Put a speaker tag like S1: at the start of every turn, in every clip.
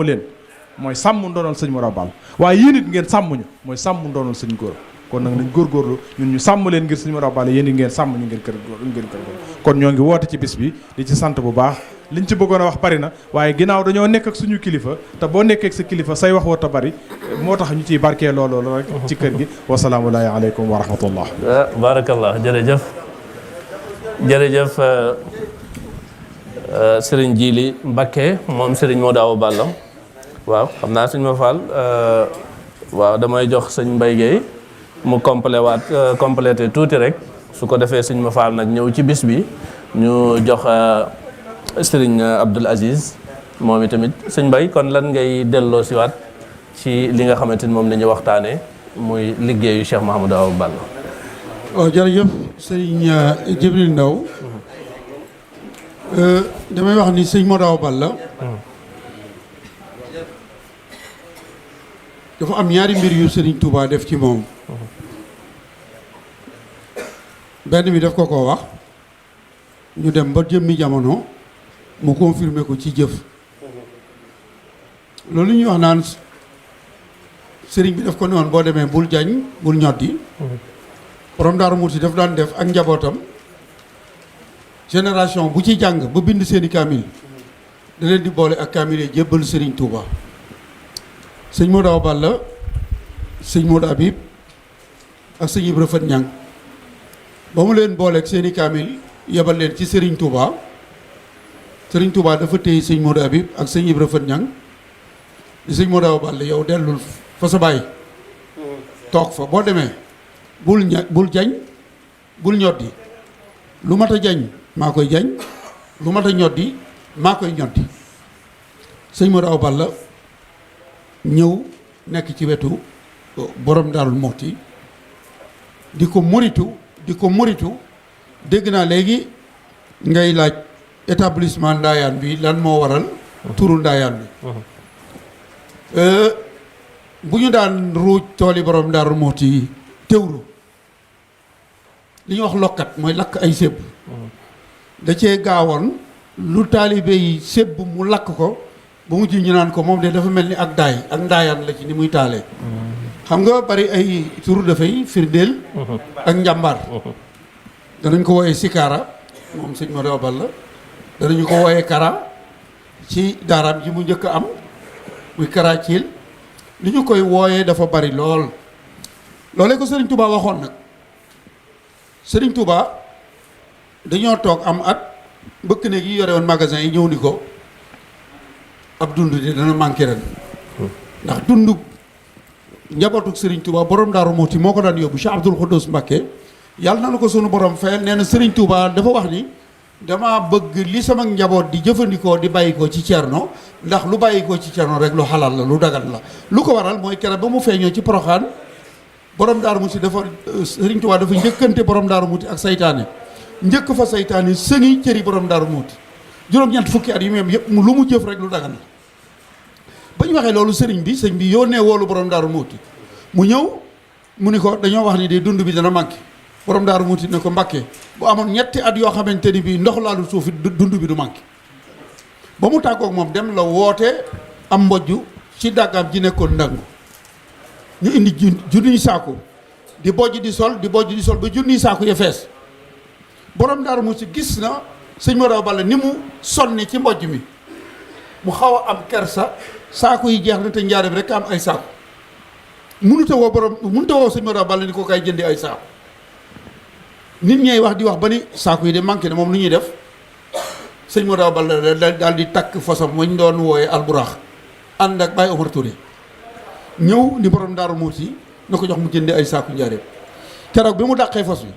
S1: sàmm leen mooy sàmm ndoonal sëñ Modaw Balla waaye yéen it ngeen sàmm ñu mooy sàmm ndoonal sëñ Gora kon nag nañ góorgóorlu ñun ñu sàmm leen ngir sëñ Modaw Balla yéen it ngeen sàmm ñu ngeen kër kon ñoo ngi woote ci bis bi di ci sant bu baax liñ ci bëggoon a wax bari na waaye ginnaaw dañoo nekk ak suñu kilifa te boo nekkee ak sa kilifa say wax warta bari moo tax ñu ciy barkee loolu rek ci kër gi wasalaamu aleykum wa rahmatullah
S2: barakallah jërëjëf Serigne Djily Mbacké moom Serigne Modaw Balla waaw xam naa suñ ma faal waaw damay jox sëñ Mbaye Guèye mu complété tuuti rek su ko defee sëñ ma faal nag ñëw ci bis bi ñu jox Serigne Abdoul Aziz moom itamit sëñ Mbaye kon lan ngay delloo siwaat ci li nga xamante ni moom la ñu waxtaanee muy liggéeyu Cheikh Mouhamadou Awa Balla.
S3: waaw jërëjëf sëñ Jibril Ndaw damay wax ni sëñ Modaw Balla dafa am ñaari mbir yu Serigne Touba def ci moom benn bi daf ko wax ñu dem ba jëmmi jamono mu confirmer ko ci jëf loolu ñuy wax naan Serigne bi daf ko ne woon boo demee bul jañ bul ñoddi borom Daaru Muxti daf daan def ak njabootam génération bu ci jàng ba bind seeni kaamil da leen di boole ak kaamil yi jébbal Serigne Touba sëñ Modaw Balla sëñ Modou Habib ak sëñ Ibra Fat Ñang ba mu leen booleeg seeni kaamil yebal leen ci Serigne Touba Serigne Touba dafa téye sëñ Modou Habib ak sëñ Ibra Fat Ñang di sëñ Modaw Balla yow dellul fa sa bàyyi toog fa boo demee bul jañ bul ñoddi lu mat a jañ maa koy jañ lu mat a ñoddi maa koy ñoddi sëñ Modaw Balla ñëw nekk ci wetu borom Daaru Muxti di ko muritu dégg naa léegi ngay laaj établissement Ndaayaan bi lan moo waral turu Ndaayaan bi bu ñu daan ruuj tooli borom Daaru Muxti teewru li ñuy wax lokkat mooy lakk ay sébb da cee gaawoon lu taalibe yi sébb mu lakk ko ba mujj ñu naan ko moom de dafa mel ni ak ndaayaan la ci ni muy taalee xam nga bari ay turu dafay firndeel ak njàmbaar danañ ko wooyee Sikara moom sëñ Modaw Balla danañu ko wooyee Kara ci daaraam ji mu njëkk a am muy Kara Thiel li ñu koy wooyee dafa bari lool loolee ko Serigne Touba waxoon nag Serigne Touba dañoo toog am at bëkk néeg yi yore woon magasin yi ñëw ni ko ab dund di dana manqué ren ndax dund njabootu Serigne Touba borom Daaru Muxti moo ko daan yóbbu Cheikh Abdoul Khoudous Mbacké yàlla na ko sunu borom fayal nee na Serigne Touba dafa wax ni dama bëgg li sama njaboot di jëfandikoo di bàyyikoo ci Cerno ndax lu bàyyikoo ci Cerno rek lu xalaal la lu dagan la lu ko waral mooy kere ba mu feeñoo ci Poroxaan borom Daaru Muxti dafa Serigne Touba dafa njëkkante borom Daaru Muxti ak saytaane njëkk fa saytaane sëngi cëri borom Daaru Muxti juróom-ñett fukki at yu même yëpp lu mu jëf rek lu dagan la ba ñu waxee loolu sëñ bi yónnee woolu borom Daaru Muxti mu ñëw mu ni ko dañoo wax ni de dund bi dana manqué borom Daaru Muxti ne ko Mbàkke bu amoon ñetti at yoo xamante ni bii ndox laalu suufi dund bi du manqué ba mu tàggoog moom dem la woote am mbojj ci dàggaam ji nekkoon ndangu ñu indi junniy saako di bojj di sol ba junniy saako ya fees borom Daaru Muxti gis na sëñ Modaw Balla ni mu sonni ci mbojj mi mu xaw a am kersa saako yi jeex na te njaareem rek am ay saako mënut a woo sëñ Modaw Balla ni ko kay jëndi ay saako nit ñay wax di wax ba ni saako yi de manqué ne moom lu ñuy def sëñ Modaw Balla daal di takk fosam wañ doon wooyee alburax ànd ak Baye Omar Touré ñëw ni borom Daaru Muxti na ko jox mu jëndi ay saako njaareem keroog bi mu dàqee fos bi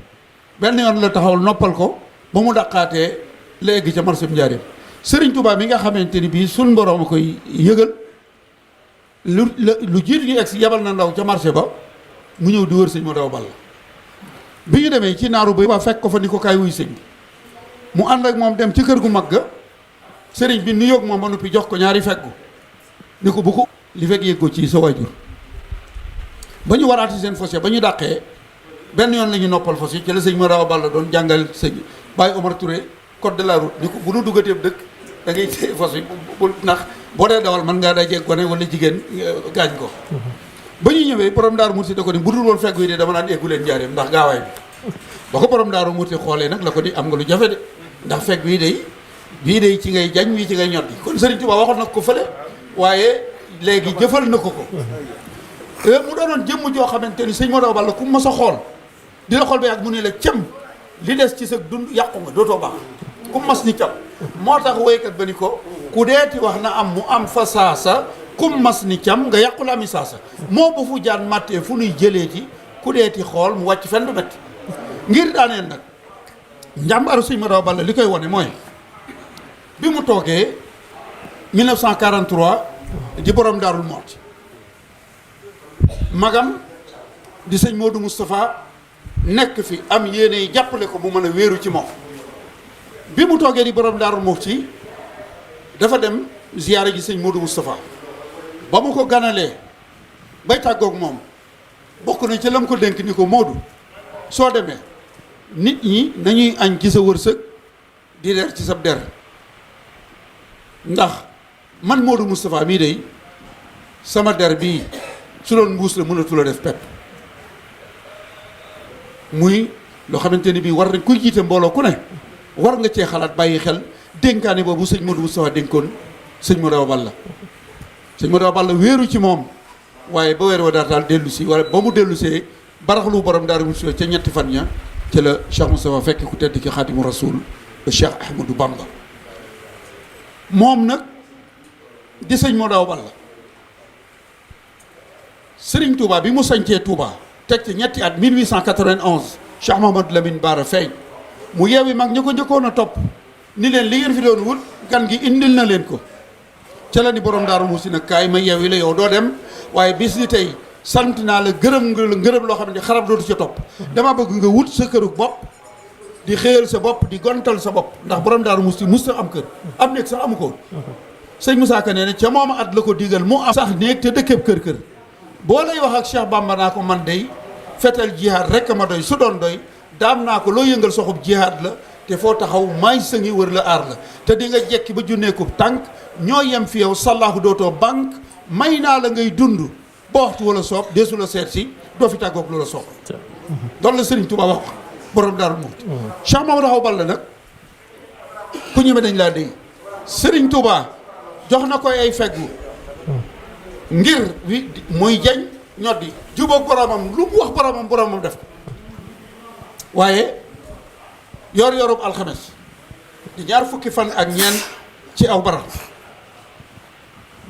S3: benn yoon la taxaw noppal ko ba mu dàqaatee la egg ca marché bi njaareem Serigne Touba mi nga xamante ni bii suñ borom a koy yëgal lu jiitu ñu egg si yabal na ndaw ca marché ba mu ñëw di wër sëñ Modaw Balla bi ñu demee ci naaru ba fekk ko fa ni ko kaay wuy sëñ bi mu ànd ak moom dem ci kër gu mag ga sëriñ bi nuyoo ak moom ba noppi jox ko ñaari feggu ni ko bu ko li fekk yëg ko ci sa waajur ba ñu waraati seen fos ba ñu dàqee benn yoon la ñu noppal fos yi ci la sëñ Modaw Balla doon jàngal sëñ Baye Omar Touré code de la route ni ko bu nu duggateeb dëkk da ngay téye fas bi bu ndax boo dee dawal mën ngaa dajeeg gone wala jigéen gaañ ko ba ñu ñëwee borom daaru Muxti da ko ni bu dul woon feggu yi de dama naan eggu leen njaareem ndax gaawaay bi ba ko borom daaru Muxti xoolee nag la ko di am nga lu jafe de ndax feggu yi day bii day ci ngay jañ wii ci ngay ñoddi kon Serigne Touba waxoon na ko fële waaye léegi jëfal na ko mu doonoon jëmm joo xamante ni sëñ Modou Awa Balla ku mas a xool di la xool ba yàgg mu ne la cëm li des ci sa dund yàqu nga dootoo baax ku mas ni cam moo tax woykat ba ni ko ku deeti wax na am mu am fa saasa ku mas ni cam nga yàqu la ami saasa moo bu fu jaan màttee fu nuy jëleeti ku deeti xool mu wàcc fenn du metti ngir daaneel nag njàmbaaru sëñ Modou Awa Balla li koy wane mooy bi mu toogee 1943 di borom Daarul Muxti magam di sëñ Modou Moustapha nekk fi am yéene jàppale ko mu mën a wéeru ci moom bi mu toogee di borom Daarul Muxti dafa dem ziyaare ji sëñ Modou Moustapha ba mu ko ganalee bay tàggoog moom bokk na ci lam ko dénk ni ko Modou soo demee nit ñi nañuy añ ci sa wërsëg di der ci sa der ndax man Modou Moustapha mii day sama der bii su doon mbuus la mënatu la def pepp muy loo xamante ni bii war nañ kuy jiite mbooloo ku ne war nga cee xalaat bàyyi xel dénkaane boobu sëñ Modou Moustapha dénkoon sëñ Modou Awa Balla sëñ Modou Awa Balla wéeru ci moom waaye ba weer wa daal dellu si wala ba mu dellu see baraxlu borom Daaru Muxti ca ñetti fan ña ca la Cheikh Moustapha fekk ku tedd ki Xaadimu Rasuul ba Cheikh Ahmadou Bamba moom nag di sëñ Modou Awa Balla Serigne Touba bi mu sañcee Touba teg ci ñetti at 1891 Cheikh Mahamadou Lamine Bara feeñ mu yeewi mag ñi ko njëkkoon a topp ni leen li ngeen fi doon wut gan gi indil na leen ko ca la ni borom Daaru Muxti nag kaay ma yeewi la yow doo dem waaye bis ni tey sant naa la gërëm nga la ngërëm loo xam ne xarab dootu ca topp dama bëgg nga wut sa këru bopp di xëyal sa bopp di gontal sa bopp ndax borom Daaru Muxti mus am kër am néeg sax amu ko sëñ Moussa Ka nee na ca moom at la ko digal mu am sax néeg te dëkkeeb kër boo lay wax ak Cheikh Bamba naa ko man day fetal jihaad rek ma doy su doon doy daam naa ko loo yëngal soxub jihaad la te foo taxaw maay sëngi wër la aar la te di nga jekki ba junneekub tànk ñoo yem fi yow sallaahu dootoo banque may naa la ngay dund ba waxtu wala soob deesu la seet si doo fi tàggoog loola soob loolu la Serigne Touba wax borom Daaru Muxti Cheikh Mamadou Awa Balla nag ku ñëme dañ laa dégg Serigne Touba jox na koy ay feggu ngir wi muy jañ ñoddi jubóog boromam lu mu wax boromam def ko waaye yorub alxames di ñaar fukki fan ak ñeent ci aw baram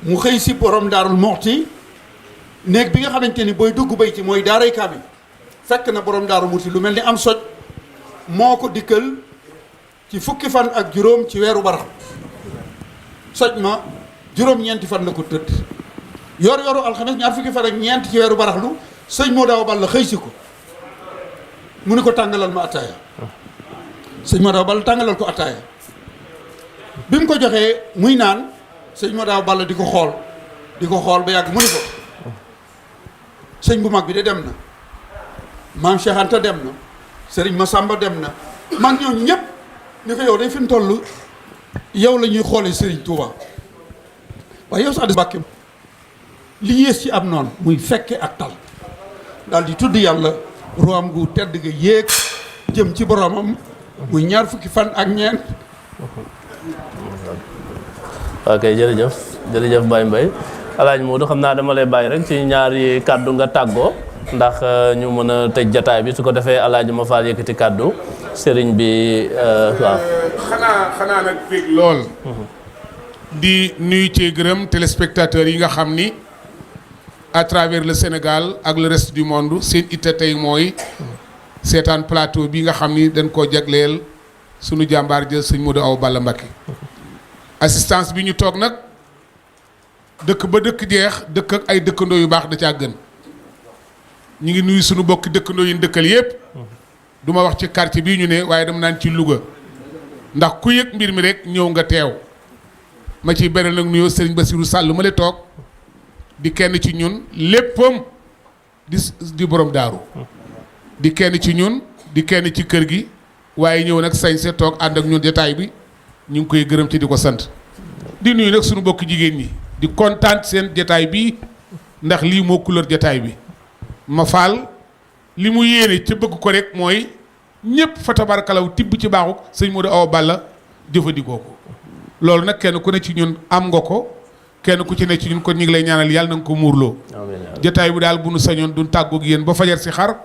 S3: mu xëy si borom Daarul Muxti néeg bi nga xamante ni booy dugg bay ci mooy daaray kaamil fekk na borom Daaru Muxti lu mel ni am soj moo ko dikkal ci fukki fan ak juróom ci weeru baram soj ma juróom-ñeenti fan la ko tëdd yoru alxames ñaar fukki fan ak ñeent ci weeru baraxlu sëñ Modou Awa Balla xëy si ko mu ni ko tàngalal ma attaaya sëñ Modou Awa Balla tàngalal ko attaaya bi mu ko joxee muy naan sëñ Modou Awa Balla di ko xool ba yàgg mu ni ko sëñ bu mag bi de dem na maam Cheikh Anta dem na sëriñ Massamba dem na mag ñooñu ñëpp ni ko yow day fi mu toll yow la ñuy xoolee sëriñ Touba waaye yow sax di Mbàkke li yées ci am noonu muy fekke ak tal daal di tudd yàlla ruwaam gu tedd ga yéeg jëm ci boromam muy ñaar fukki fan ak ñeent.
S2: ok jërëjëf Baye Mbaye Alaaji Modou xam naa dama lay bàyyi rek ci ñaari kàddu nga tàggoo ndax ñu mën a tëj jataay bi su ko defee Alaaji ma faal yëkkati kàddu sëriñ bi waaw.
S4: xanaa nag bég lool. di nuyu ci gërëm téléspectateurs yi nga xam ni à travers le Sénégal ak le reste du monde seen itte tey mooy seetaan plateau bi nga xam ni dañ koo jagleel sunu jàmbaar jël sëñ Modou Awa Balla Mbacké assistance bi ñu toog nag dëkk ba dëkk jeex dëkk ak ay dëkkandoo yu baax da caa gën ñu ngi nuyu sunu bokki dëkkandoo yi dëkkal yépp du ma wax ci quartier bii ñu ne waaye dama naan ci Louga ndax ku yëg mbir mi rek ñëw nga teew ma ciy beral nag nuyoo Serigne Bassirou Sall ma le toog di kenn ci ñun léppam di borom daaru di kenn ci ñun di kenn ci kër gi waaye ñëw nag sañse toog ànd ak ñun détail bi ñu ngi koy gërëm ci di ko sant di nuyu nag suñu bokki jigéen ñi di kontaan seen jataay bi ndax lii moo couleur jataay bi ma faal li mu yéene ca bëgg ko rek mooy ñëpp fa tabarkalaw tibb ci baaxuk sëñ Modou Awa Balla jëfandikoo ko loolu nag kenn ku ne ci ñun am nga ko kenn ku ci ne ci ñun kon ñu ngi lay ñaanal yàlla na nga ko muurloo jataay bi daal bu nu sañoon duñ tàggoog yéen ba fajar si xar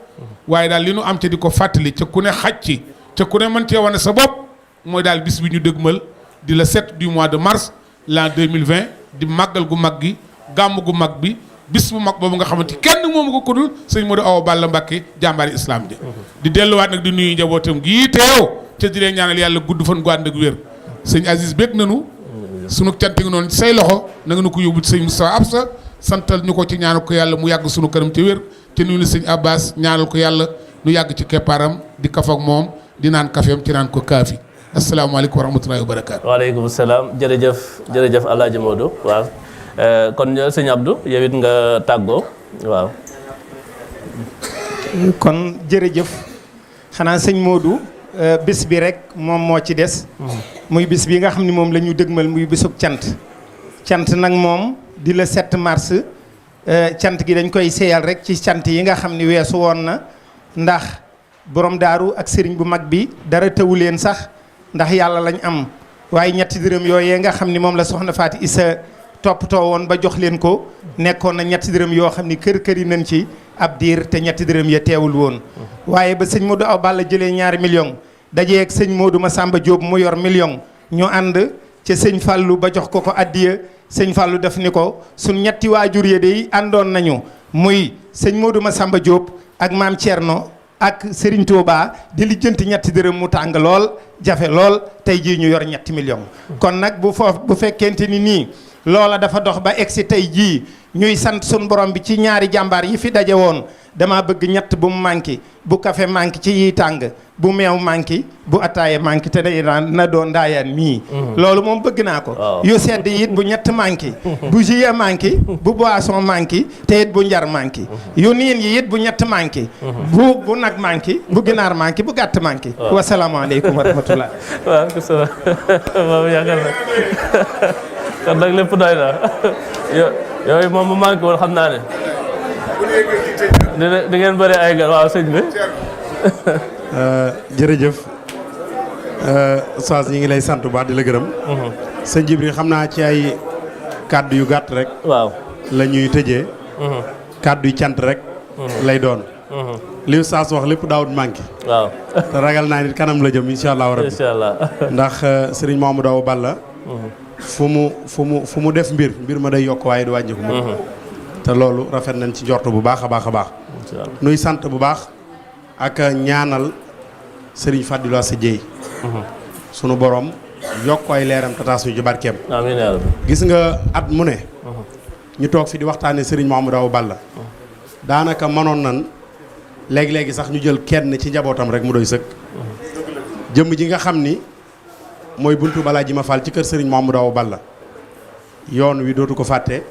S4: waaye daal li nu am ca di ko fàttali ca ku ne xaj ci ca ku ne mën cee wane sa bopp mooy daal bis bi ñu dëgmal di le 7 du mois de mars l'an 2020 di màggal gu mag gi gàmm gu mag bi bis bu mag boobu nga xamante kenn moomu ko kudul sëñ Modou Awa Balla Mbacké jàmbaari islam ji di delluwaat nag di nuyu njabootam gii teew ca di leen ñaanal yàlla gudd fan gu ànd ak wér sëñ Aziz bég nanu sunu cant ngi noonu say loxo na nga nu ko yóbbu sëñ Moustapha Absa santal ñu ko ci ñaanal ko yàlla mu yàgg sunu këram ca wér te nuyu na sëñ Abbas ñaanal ko yàlla nu yàgg ci keppaaram di kaf ak moom di naan kafeem ci naan ko kaafi asalaamaaleykum wa rahmatulahi wa barakaatu.
S2: waaleykum salaam jërëjëf El Hadj Modou waaw kon sëñ Abdou yow it nga tàggoo waaw.
S5: kon jërëjëf xanaa sëñ Modou bis bi rek moom moo ci des. muy bis bi nga xam ni moom la ñu dëgmal muy bisub cant. cant nag moom di le 7 mars cant gi dañ koy seeyal rek ci cant yi nga xam ni weesu woon na ndax borom daaru ak sëriñ bu mag bi dara tëwu leen sax. ndax yàlla lañ am waaye ñetti dërëm yooyee nga xam ni moom la soxna Faati Issa toppatoo woon ba jox leen ko nekkoon na ñetti dërëm yoo xam ni kër yi nañ ci ab diir te ñetti dërëm ya teewul woon. waaye ba sëñ Modou Awa Balla jëlee 2 millions dajeeg sëñ Modou Massamba Diop mu yor million ñu ànd ca sëñ Fallou ba jox ko addiya sëñ Fallou def ni ko suñ ñetti waajur yi de àndoon nañu muy sëñ Modou Massamba Diop ak maam Thierno. ak Serigne Touba di lijjanti ñetti dërëm mu tàng lool jafe lool tey jii ñu yor 2 millions. kon nag bu fekkente ni nii loola dafa dox ba egsi tey jii ñuy sant sun borom bi ci ñaari jàmbaar yi fi daje woon dama bëgg ñett bu mu manqué bu café manqué ci yiy tàng bu meew manqué bu attaaye manqué te day na doon ndaayaan mii. loolu moom bëgg naa ko. yu sedd it bu ñett manqué. bu jus manqué bu boisson manqué te it bu njar manqué. yu niin yi it bu ñett manqué. bu nag manqué bu ginaar manqué bu gàtt manqué. wasalaamaaleykum wa rahmatullah.
S2: waaw moom yaakaar na kon nag lépp doy na yooyu moom mu manqué woon xam naa ne di ngeen bëri ay gan waaw sëñ bi.
S6: jërëjëf Oustaz ñi ngi lay sant bu baax di la gërëm. sëñ Jibril xam naa ci ay kàddu yu gàtt rek.
S2: waaw
S6: la ñuy tëjee. kàddu yu cant rek. lay doon. li Oustaz wax lépp daawut manqué.
S2: waaw
S6: te ragal naa nit kanam la jëm incha allah rabbi.
S2: incha allah
S6: ndax Serigne Mamadou Awa Balla. fu mu def mbir ma day yokk waaye du wàññiku moom. te loolu rafet nañ ci jortu bu baax a baax a baax. nuy sant bu baax ak ñaanal Serigne Fadilou Assa Dieye. sunu borom yokk ay leeram tataas ñu ci barkeem.
S2: amiin yaa rabbi.
S6: gis nga at mu ne. ñu toog fi di waxtaanee Serigne Mamadou Awa Balla. daanaka mënoon nan léegi-léegi sax ñu jël kenn ci njabootam rek mu doy sëkk. jëmm ji nga xam ni mooy buntu balaa ji ma faal ci kër Serigne Mamadou Awa Balla yoon wi dootu ko fàtte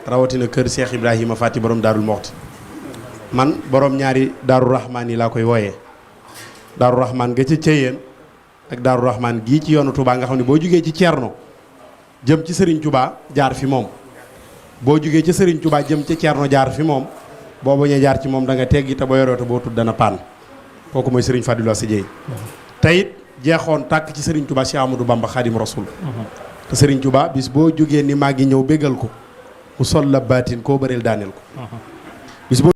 S6: rawatina kër Cheikh Ibrahima Fati borom Daarul Moxti man borom ñaari Daaru Rahman yi laa koy wooyee Daaru Rahman ga ca Ceyeen ak Daaru Rahman gii ci yoonu Touba nga xam ne boo jugee ci Thierno jëm ci Serigne Touba jaar fi moom boo jugee ci Serigne Touba jëm ci Thierno jaar fi moom boo bañee jaar ci moom da nga teggi te boo yoroote boo tudd dana paan kooku mooy Serigne Fadilou Assa Dieye teyit jeexoon tàkk ci Serigne Touba Cheikh Amadou Bamba Khadim Rasoul te Serigne Touba bis boo jógee ni maa ngi ñëw béggal ko mu sol la baatin koo bëreel daaneel ko bis boo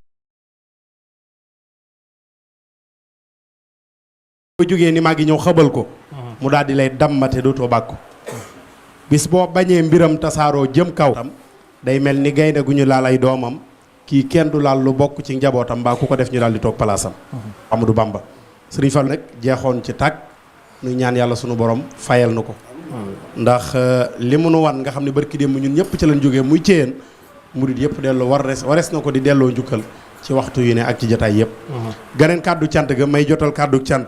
S6: jógee ni maa ngi ñëw xabal ko mu daal di lay dammate dootoo bàkku bis boo bañee mbiram tasaaroo jëm kaw tam day mel ni gaynde gu ñu laal ay doomam kii kenn du laal lu bokk ci njabootam mbaa ku ko def ñu daal di toog palaasam Amadou Bamba Serigne Fall nag jeexoon ci tàkk nu ñaan yàlla sunu borom fayal na ko ndax li mu nu wan nga xam ne barki démb ñun ñëpp ci lañ jógee muy céyeen murit yëpp delloo wares na ko di delloo njukkal ci waxtu yu ne ak ci jotaay yëpp ganeen kàddu cant ga may jotal kàddu cant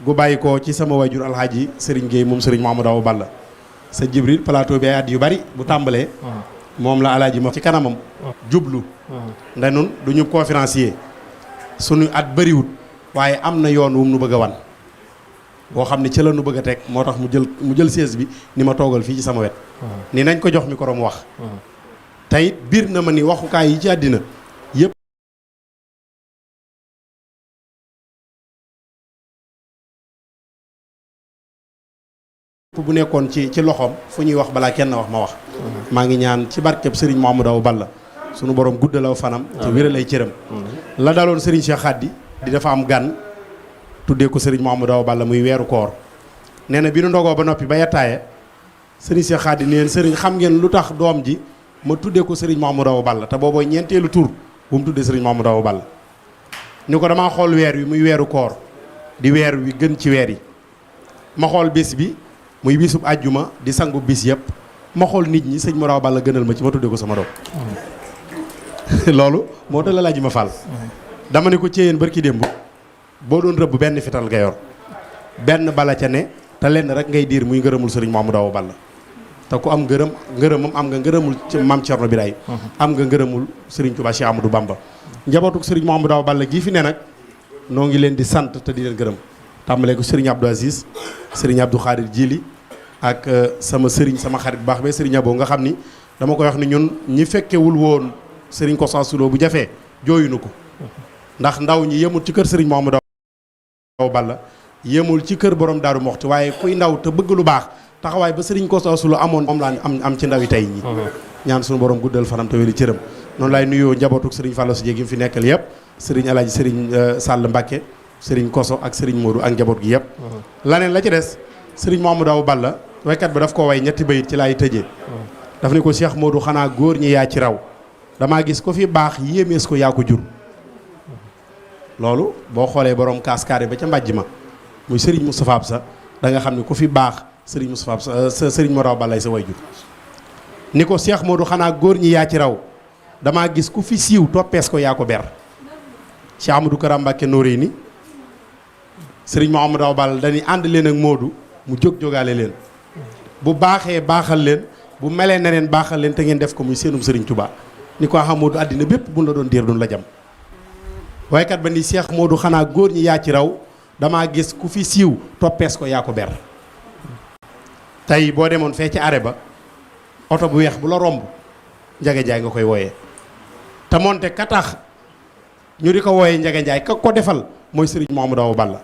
S6: gu bàyyi ko ci sama wajur alxaaji Serigne Gueye moom Serigne Mamadou Awa Balla sa Jibril plateau bi ay at yu bari bu tàmbalee moom la alaaji ma ci kanamam jublu nda nun du ñu conférencier suñu at bëriwut waaye am na yoon wu mu nu bëgg a wan boo xam ne ci la nu bëgg a teg moo tax mu jël siège bi ni ma toogal fii ci sama wet ni nañ ko jox micro mu wax tey biir na ma ni waxukaay yi ci àddina yëpp bu nekkoon ci loxoom fu ñuy wax balaa kenn wax ma wax maa ngi ñaan ci barkeb Serigne Mouhamadou Awa Balla sunu borom guddalaw fanam te wéral ay cëram la daloon Serigne Cheikh Khady di dafa am gan tuddee ko Serigne Mouhamadou Awa Balla muy weeru koor nee na bi nu ndogoo ba noppi ba yattaaye Serigne Cheikh Khady neen Serigne xam ngeen lu tax doom ji ma tuddee ko Serigne Mouhamadou Awa Balla te boobooy ñeenteelu tur bu mu tuddee Serigne Mouhamadou Awa Balla ni ko damaa xool weer wi muy weeru koor di weer wi gën ci weer yi ma xool bés bi muy bisub àjjuma di sangu bis yëpp ma xool nit ñi sëñ Mor Awa Balla gënal ma ci ma tuddee ko sama doom loolu moo tax la laaj ma fàll dama ne ko céyeen barki démb boo doon rëbb benn fital nga yor benn bala ca ne te lenn rek ngay diir muy ngërëmul sëriñ Mouhamadou Awa Balla te ku am ngërëmam am nga ngërëmul ci maam Thierno Birahim am nga ngërëmul sëriñ Touba Cheikh Amadou Bamba njabootuk sëriñ Mouhamadou Awa Balla gii fi ne nag noo ngi leen di sant te di leen gërëm tàmbalee ko sëriñ Abdou Aziz sëriñ Abdou Khadir Jili ak sama sëriñ sama xarit bu baax ba sëriñ Abo nga xam ni dama koy wax ni ñun ñi fekkewul woon sëriñ Kossa Sulo bu jafee jooyunu ko ndax ndaw ñi yemul ci kër sëriñ Mouhamadou Awa Balla yemul ci kër borom Daaru Moxti waaye kuy ndaw te bëgg lu baax taxawaay ba sëriñ Kossa Sulo amoon moom laa am ci ndaw yi tey ñi ñaan suñu borom guddal fanam te wéri cëram noonu laay nuyoo njabootuk sëriñ Fallou si jéegi fi nekkal yëpp sëriñ Alaaji sëriñ Sall Mbacke sëriñ Koso ak sëriñ Modou ak njaboot gi yëpp laneen la ci des sëriñ Mouhamadou Awa Balla waykat ba daf ko way ñetti bayit ci laay tëjee daf ne ko Cheikh Modou xanaa góor ñi yaa ci raw damaa gis ko fi baax yéemees ko yaa ko jur loolu boo xoolee borom kaskaare ba ca mbàjj ma muy sëriñ Moustapha Absa da nga xam ne ku fi baax sëriñ Moustapha Absa sa sëriñ Mor Awa Balla sa way jur ni ko Cheikh Modou xanaa góor ñi yaa ci raw damaa gis ku fi siiw toppees ko yaa ko ber Cheikh Amadou Karam Mbacke nóoré ni sëriñ Mouhamadou Awa Balla dañuy ànd leen ak Modou mu jóg-jógaale leen bu baaxee baaxal leen bu melee na leen baaxal leen te ngeen def ko muy seenum sëriñ Touba ni ko xam Modou àddina bépp buñ la doon diir duñ la jam waaye kat ba ni Cheikh Modou xanaa góor ñi yaa ci raw damaa gis ku fi siiw toppees ko yaa ko ber tey boo demoon fee ci arrêt ba oto bu weex bu la romb Njaga Njaay nga koy wooyee te moonte ka tax ñu di ko wooyee Njaga Njaay ka ko defal mooy sëriñ Mouhamadou Awa Balla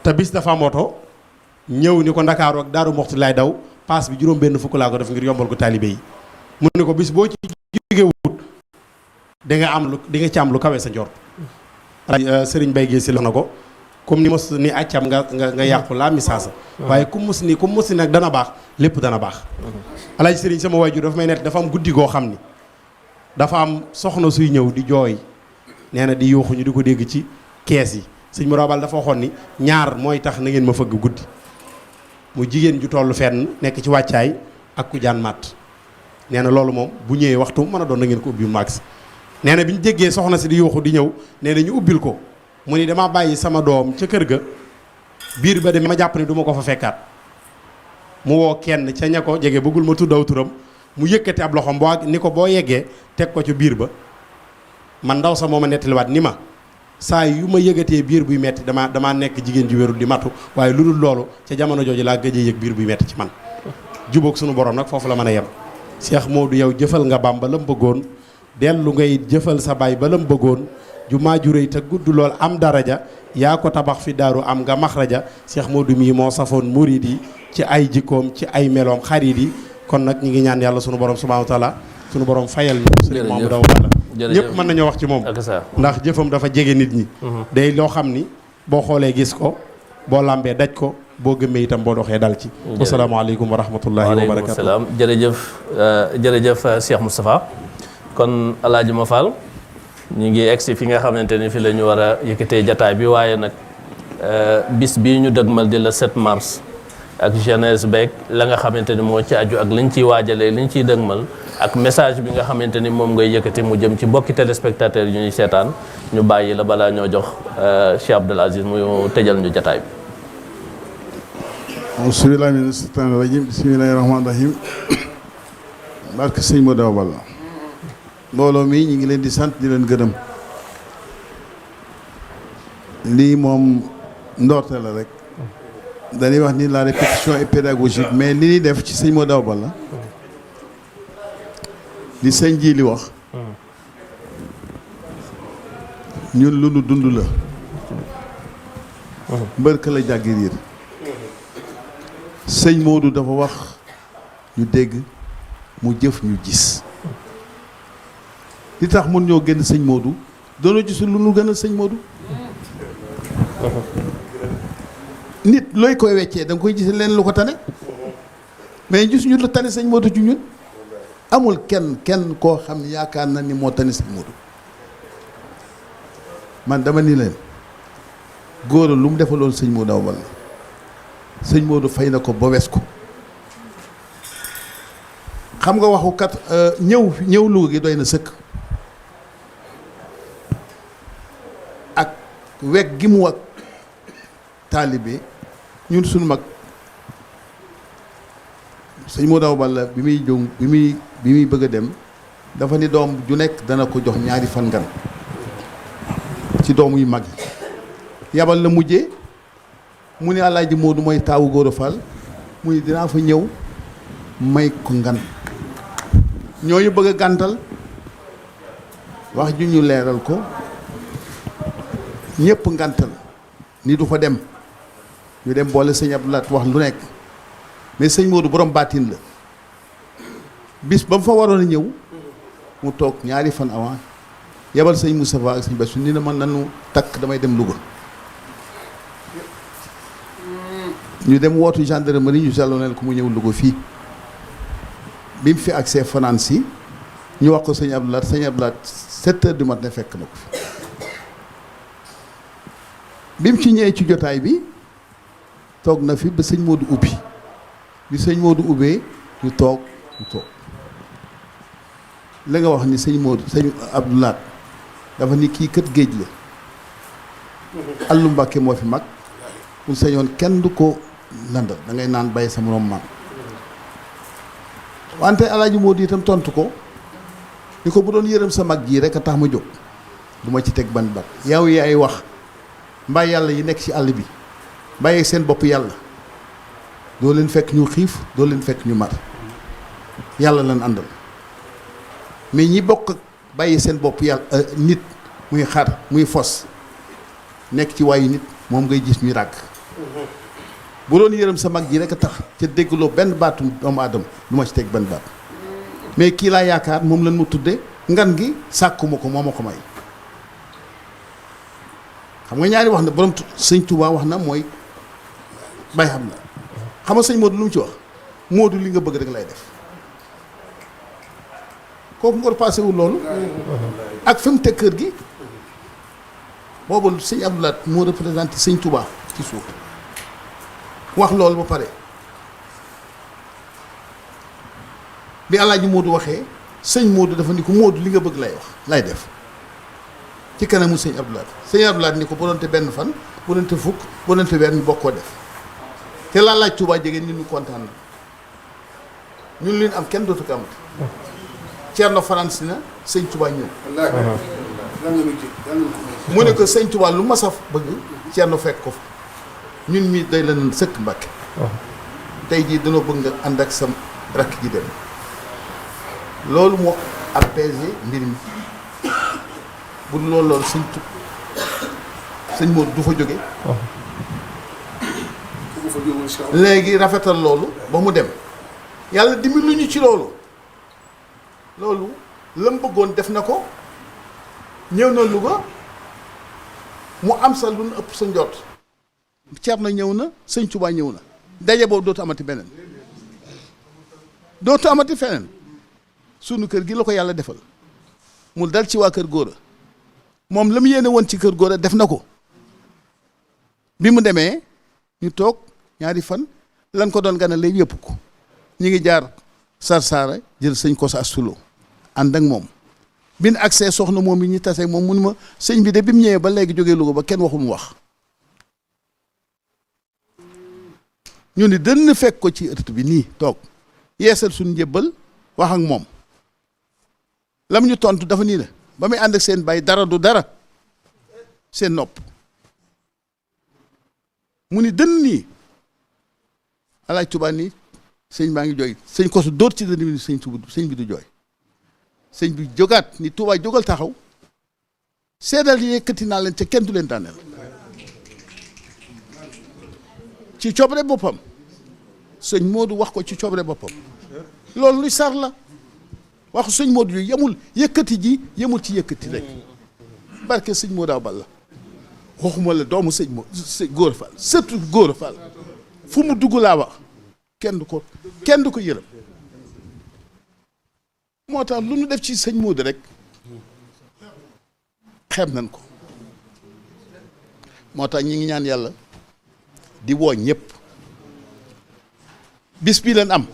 S6: te bis dafa am oto ñëw ni ko Ndakaaru ak Daaru Moxti laay daw paas bi juróom benn fukk laa ko def ngir yombal ko taalibe yi mu ne ko bis boo ci jóge wut di nga ci am lu kawe sa njort sëriñ Bay Géey si la na ko comme ni mos ni accam nga yàqu laa mi saasa waaye ku mus ni nag dana baax lépp dana baax alaaji sëriñ sama waajur dafa may nekk dafa am guddi goo xam ni dafa am soxna suy ñëw di jooy nee na di yuuxu ñu di ko dégg ci kees yi sëñ Mor Awa Balla dafa waxoon ni ñaar mooy tax na ngeen ma fëgg guddi mu jigéen ju tollu fenn nekk ci wàccaay ak ku jaan màtt nee na loolu moom bu ñëwee waxtu mën a doon na ngeen ko ubbi max nee na bi ñu jéggee soxna si di yuuxu di ñëw nee na ñu ubbil ko mu ni dama bàyyi sama doom ca kër ga biir ba dem ma jàpp ni du ma ko fa fekkaat mu woo kenn ca ña ko jege bëggul ma tudd aw turam mu yëkkati ab loxoom boo ni ko boo yeggee teg ko ca biir ba man ndaw sa moo ma nettaliwaat ni ma saa yu ma yëgatee biir buy metti damaa nekk jigéen ji wérul di matu waaye lu dul loolu ca jamono jooju laa gëjee yëg biir buy metti ci man jubóog sunu borom nag foofu la mën a yem Cheikh Modou yow jëfal nga Bamba lam bëggoon dellu ngay jëfal sa baay ba lam bëggoon jumaa ju réy te gudd lool am daraja yaa ko tabax fi daaru am nga maxraja Cheikh Modou mii moo safoon murid yi ci ay jikkoom ci ay meloom xarit yi kon nag ñi ngi ñaan yàlla sunu borom subhanahu wa taala sunu borom fayal ñu sëriñ Mouhamadou Awa Balla ñëpp mën nañoo wax ci moom ndax jëfam dafa jege nit ñi day loo xam ni boo xoolee gis ko boo làmbee daj ko boo gëmmee itam boo doxee dal ci asalaamaaleykum wa rahmatullahi wa barakatu
S2: salaam jërëjëf Cheikh Moustapha kon alaaji ma Fall ñu ngi egsi fi nga xamante ni fi la ñu war a yëkkatee jataay bi waaye nag bis bii ñu dëgmal di la 7 mars ak jeunesse beeg la nga xamante ni moo ci aju ak liñ ciy waajalee liñ ciy dëgmal ak message bi nga xamante ni moom ngay yëkkati mu jëm ci mbokki téléspectateurs yi ñuy seetaan ñu bàyyi la balaa ñoo jox Cheikh Abdoul Aziz mu tëjal ñu jataay bi.
S7: bismillahi mina shaytaani rajim bismillahi rahmaani rahim barke sëñ Modou Awa Balla mbooloo mi ñu ngi leen di sant di leen gërëm lii moom ndoorte la rek dañuy wax ni la répétition est pédagogique mais li ñuy def ci sëñ Modou Awa Balla li sëñ ji li wax ñun lu nu dund la mbër ka la jàggi riir sëñ Modou dafa wax ñu dégg mu jëf ñu gis li tax mun ñoo génn sëñ Modou doonoo gisul lu nu gën a sëñ Modou nit looy koy weccee da nga koy gis leen lu ko tane mais gisuñu lu tane sëñ Modou ci ñun amul kenn koo xam ne yaakaar na ni moo tane sëñ Modou man dama ni leen góor lu mu defaloon sëñ Modou Awa Balla sëñ Modou fay na ko ba wes ko xam nga waxu kat ñëw Louga gi doy na sëkk ak weg gi mu wag taalibe ñun suñu mag sëñ Modou Awa Balla bi muy jóg bi muy bëgg a dem dafa ni doom ju nekk dana ko jox ñaari fan ngan ci doom yu mag yi yabal la mujjee mu ne Alaaji Modou mooy taawu Góora Fall mu ne dinaa fa ñëw may ko ngan ñooñu bëgg a gàntal wax ju ñu leeral ko ñëpp ngàntal ni du fa dem ñu dem boole sëñ Abdou Lahat wax lu nekk mais sëñ Modou borom baatin la bis ba mu fa waroon a ñëw mu toog ñaari fan avant yebal sëñ Moustapha ak sëñ Bassou ni na man nanu takk damay dem Louga ñu dem wootu gendarmerie ñu jaloneel ko mu ñëw Louga fii bi mu fi accès fanaan si ñu wax ko sëñ Abdou Lahat sëñ Abdou Lahat 7 heures du matin fekk na ko fi bi mu ci ñëwee ci jotaay bi toog na fi ba sëñ Modou ubbi bi sëñ Modou ubbee ñu toog la nga wax ni sëñ Modou sëñ Abdou Lahat dafa ni kii kët géej la Allu Mbàkke moo fi mag bu sañoon kenn du ko landal da ngay naan bàyyi sa moroom maam wante Alaaji Modou itam tontu ko ni ko bu doon yërëm sa mag jii rek a tax ma jóg du ma ci teg ban bat yow yaay wax mbaa yàlla yi nekk ci àll bi bàyyi seen bopp yàlla doo leen fekk ñu xiif doo leen fekk ñu mar yàlla lan àndal mais ñi bokk bàyyi seen bopp yàlla nit muy xar muy fos nekk ci waayu nit moom ngay gis ñuy ràgg bu doon yërëm sa mag ji rek a tax ca déggloo benn baatu doomu aadama lu ma ci teg benn baat mais kii laa yaakaar moom lan mu tudde ngan gi sàkkuma ko moo ma ko may xam nga ñaari wax na borom sëñ Touba wax na mooy bay xam na xam nga sëñ Modou lu mu ci wax Modou li nga bëgg rek lay def kooku ngor passé wul loolu ak fi mu teg kër gi boobu sëñ Abdou Lahat moo représenté sëñ Touba ci suuf wax loolu ba pare bi Alaaji Modou waxee sëñ Modou dafa ni ko Modou li nga bëgg lay wax lay def ci kanamu sëñ Abdou Lahat sëñ Abdou Lahat ni ko bu doonte benn fan bu doonte fukk bu doonte weer ñu bokk koo def te laa laaj Touba jege nit ñu kontaan na ñun li ñu am kenn dootu ko amati Ceerno France na sëñ Touba ñëw mu ne ko sëñ Touba lu ma saf bëgg Ceerno fekk ko fa ñun mii day la nan sëkk Mbàkke tey jii dañoo bëgg nga ànd ak sam rakk ji dem loolu moo apaisé mbir mi bu dul loolu sëñ Modou du fa jóge léegi rafetal loolu ba mu dem yàlla dimbali ñu ci loolu la mu bëggoon def na ko ñëw na Louga mu am sa lu nu ëpp sa njot Ceerno ñëw na sëñ Touba ñëw na daje boobu dootu amati beneen dootu amati feneen sunu kër gi la ko yàlla defal mu dal ci waa kër Góora moom la mu yéene woon ci kër Góora def na ko bi mu demee ñu toog ñaari fan lan ko doon ganale yëpp ko ñu ngi jaar Sarsara jël sëñ Kosa Astulo ànd ak moom bin accès soxna moom yi ñu tase moom mun ma sëñ bi de bi mu ñëwee ba léegi jógee Louga ba kenn waxul mu wax ñu ni dënn fekk ko ci ëtt bi nii toog yeesal suñu njëbbal wax ak moom lam ñu tontu dafa nii la ba muy ànd ak seen bay dara du dara seen nopp mu ni dënn nii alaaj Tuubaa nii sëñ baa ngi jooy sëñ kosu dóor ci dënn bi ni sëñ bi du jooy sëñ bi jógaat ni Tuubaa jógal taxaw seedal yi yëkkati naa leen te kenn du leen daaneel ci coobare boppam sëñ Modou wax ko ci coobare boppam loolu luy sar la waxu sëñ Modou yu yemul yëkkati ji yemul ci yëkkati rek barke sëñ Modou Awa Balla waxuma la doomu sëñ Góora Fall surtout Góora Fall fu mu dugg laa wax kenn du ko yërëm moo tax lu ñu def ci sëñ Modou rek xeeb nañ ko moo tax ñi ngi ñaan yàlla di woo ñëpp bis bi leen am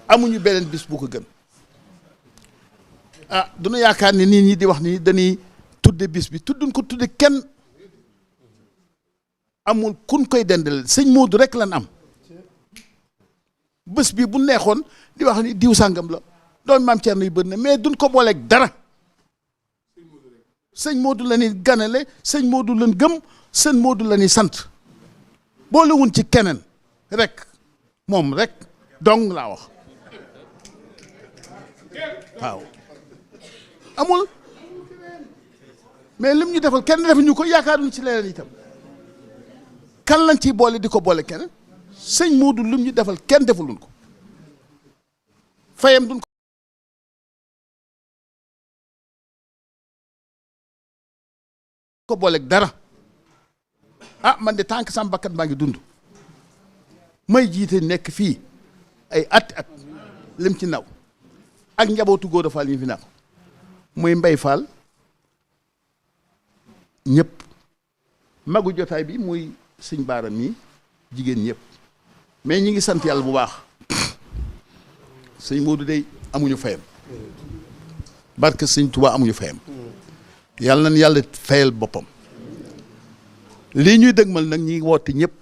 S7: amuñu beneen bis bu ko gën ah duñu yaakaar ni nit ñi di wax ni dañuy tudde bis bi tudduñ ko tudde kenn amul kun koy dendal sëñ Modou rek lan am bés bi bu neexoon di wax ni diw sàngam la doon maam Thierno yu bëri na mais duñ ko booleeg dara sëñ Modou la ñuy ganale sëñ Modou lañ gëm sëñ Modou la ñuy sant boolewuñ ci keneen rek moom rek dong laa wax waaw amul mais lim ñu defal kenn defuñu ko yaakaaruñ ci leneen itam kan lañ ciy boole di ko boole keneen sëñ Modou lim ñu defal kenn defaluñ ko fayam duñ ko booleeg dara ah man de tànk sama bakkat maa ngi dund may jiite nekk fii ay at lim ci naw ak njabootu Góora Fall yi fi naw muy Mbay Fall ñëpp magu jotaay bi muy sëñ Baara mi jigéen ñëpp mais ñi ngi sant yàlla bu baax sëñ Modou dey amuñu fayam barke sëñ Tuubaa amuñu fayam yàlla nañ yàlla fayal boppam lii ñuy dëgmal nag ñi woote ñëpp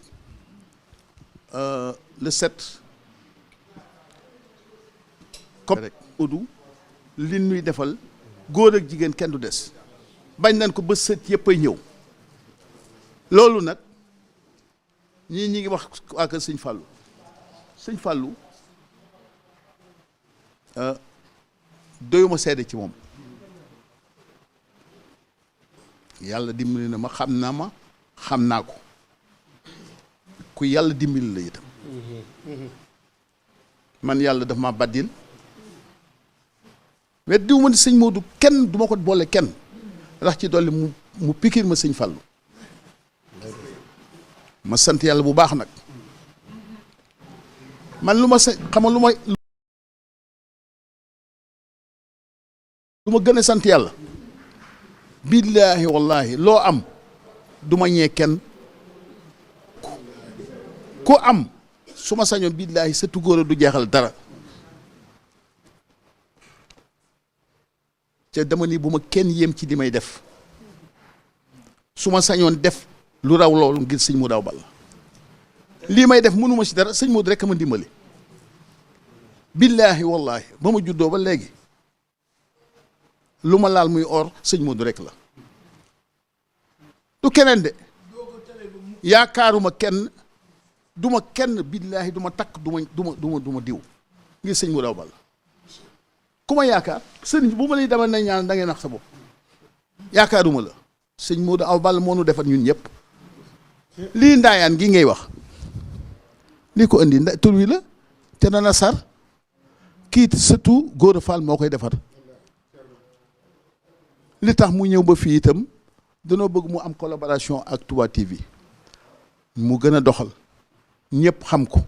S7: le 7 comme rek udu li ñuy defal góor ak jigéen kenn du des bañ nañ ko ba sët yëpp ay ñëw loolu nag ñi ngi wax waa kër sëñ Fallou doyuma seede ci moom yàlla dimbali na ma xam naa ko ku yàlla dimbali la itam man yàlla daf ma baddil mais diw ma ni sëñ Modou kenn du ma ko boole kenn rax ci dolli mu pikir ma sëñ Fallou ma sant yàlla bu baax nag man lu ma xamal lu ma gën a sant yàlla billaahi wallaahi loo am du ma ñee kenn ku am su ma sañoon billaahi sa tugóor du jeexal dara te dama ni bu ma kenn yéem ci li may def su ma sañoon def lu raw loolu ngir sëñ Modou Awa Balla lii may def mënuma ci dara sëñ Modou rek ma dimbali billaahi wallaahi ba ma juddoo ba léegi lu ma laal muy or sëñ Modou rek la du keneen de yaakaaruma kenn duma kenn billaahi duma takk duma diw ngir sëñ Modou Awa Balla ku ma yaakaar sëñ bu ma lay demal na ñaan da ngay nax sa bopp yaakaaruma la sëñ Modou Awa Balla moo nu defar ñun ñëpp lii ndaayaan gi ngay wax lii ko indi tur wi la te dana sar kii surtout Góora Fall moo koy defar li tax mu ñëw ba fii itam danoo bëgg mu am collaboration ak Touba TV mu gën a doxal ñëpp xam ko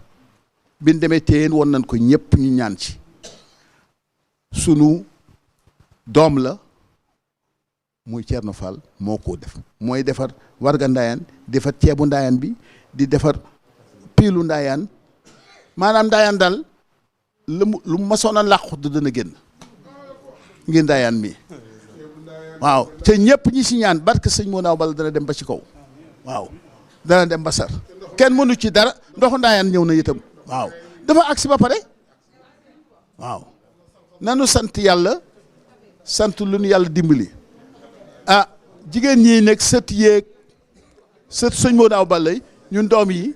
S7: bin demee téyeen woon nañ ko ñëpp ñu ñaan ci sunu doom la muy Thierno Fall moo ko def mooy defar warga ndaayaan defar ceebu ndaayaan bi di defar piilu ndaayaan maanaam ndaayaan daal lu masoon a làqu dana génn ngir ndaayaan mi waaw te ñëpp ñi si ñaan barke sëñ Modou Awa Balla dana dem ba ci kaw waaw dana dem ba sar kenn mënu ci dara ndoxu ndaayaan ñëw na itam waaw dafa agsi ba pare waaw nanu sant yàlla sant lu nu yàlla dimbali ah jigéen ñi nekk sët yeeg sët sëñ Modou Awa Balla ñun doom yi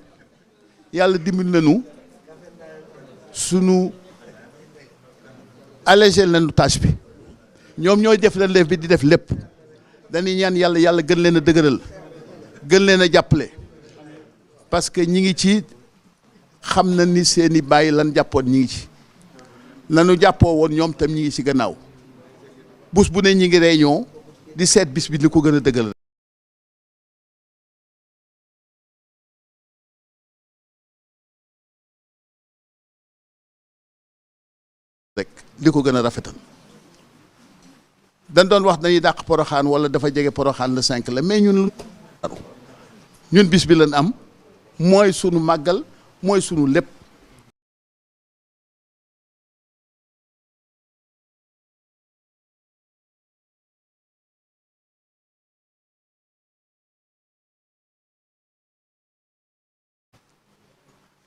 S7: yàlla dimbali nañu sunu allégé nañu tâche bi ñoom ñooy def relève bi di def lépp dañuy ñaan yàlla yàlla gën leen a dëgëral gën leen a jàppale parce que ñi ngi ci xam na ni seeni bàyyi lan jàppoon ñi ngi ci lanu jàppoo woon ñoom tam ñi ngi ci gannaaw bés bu ne ñi ngi réunion di seet bis bi ni ko gën a dëgëral rek li ko gën a rafetal dañ doon wax dañuy dàq poroxaan wala dafa jege poroxaan le 5 la mais ñun bis bi lañ am mooy sunu màggal mooy sunu lépp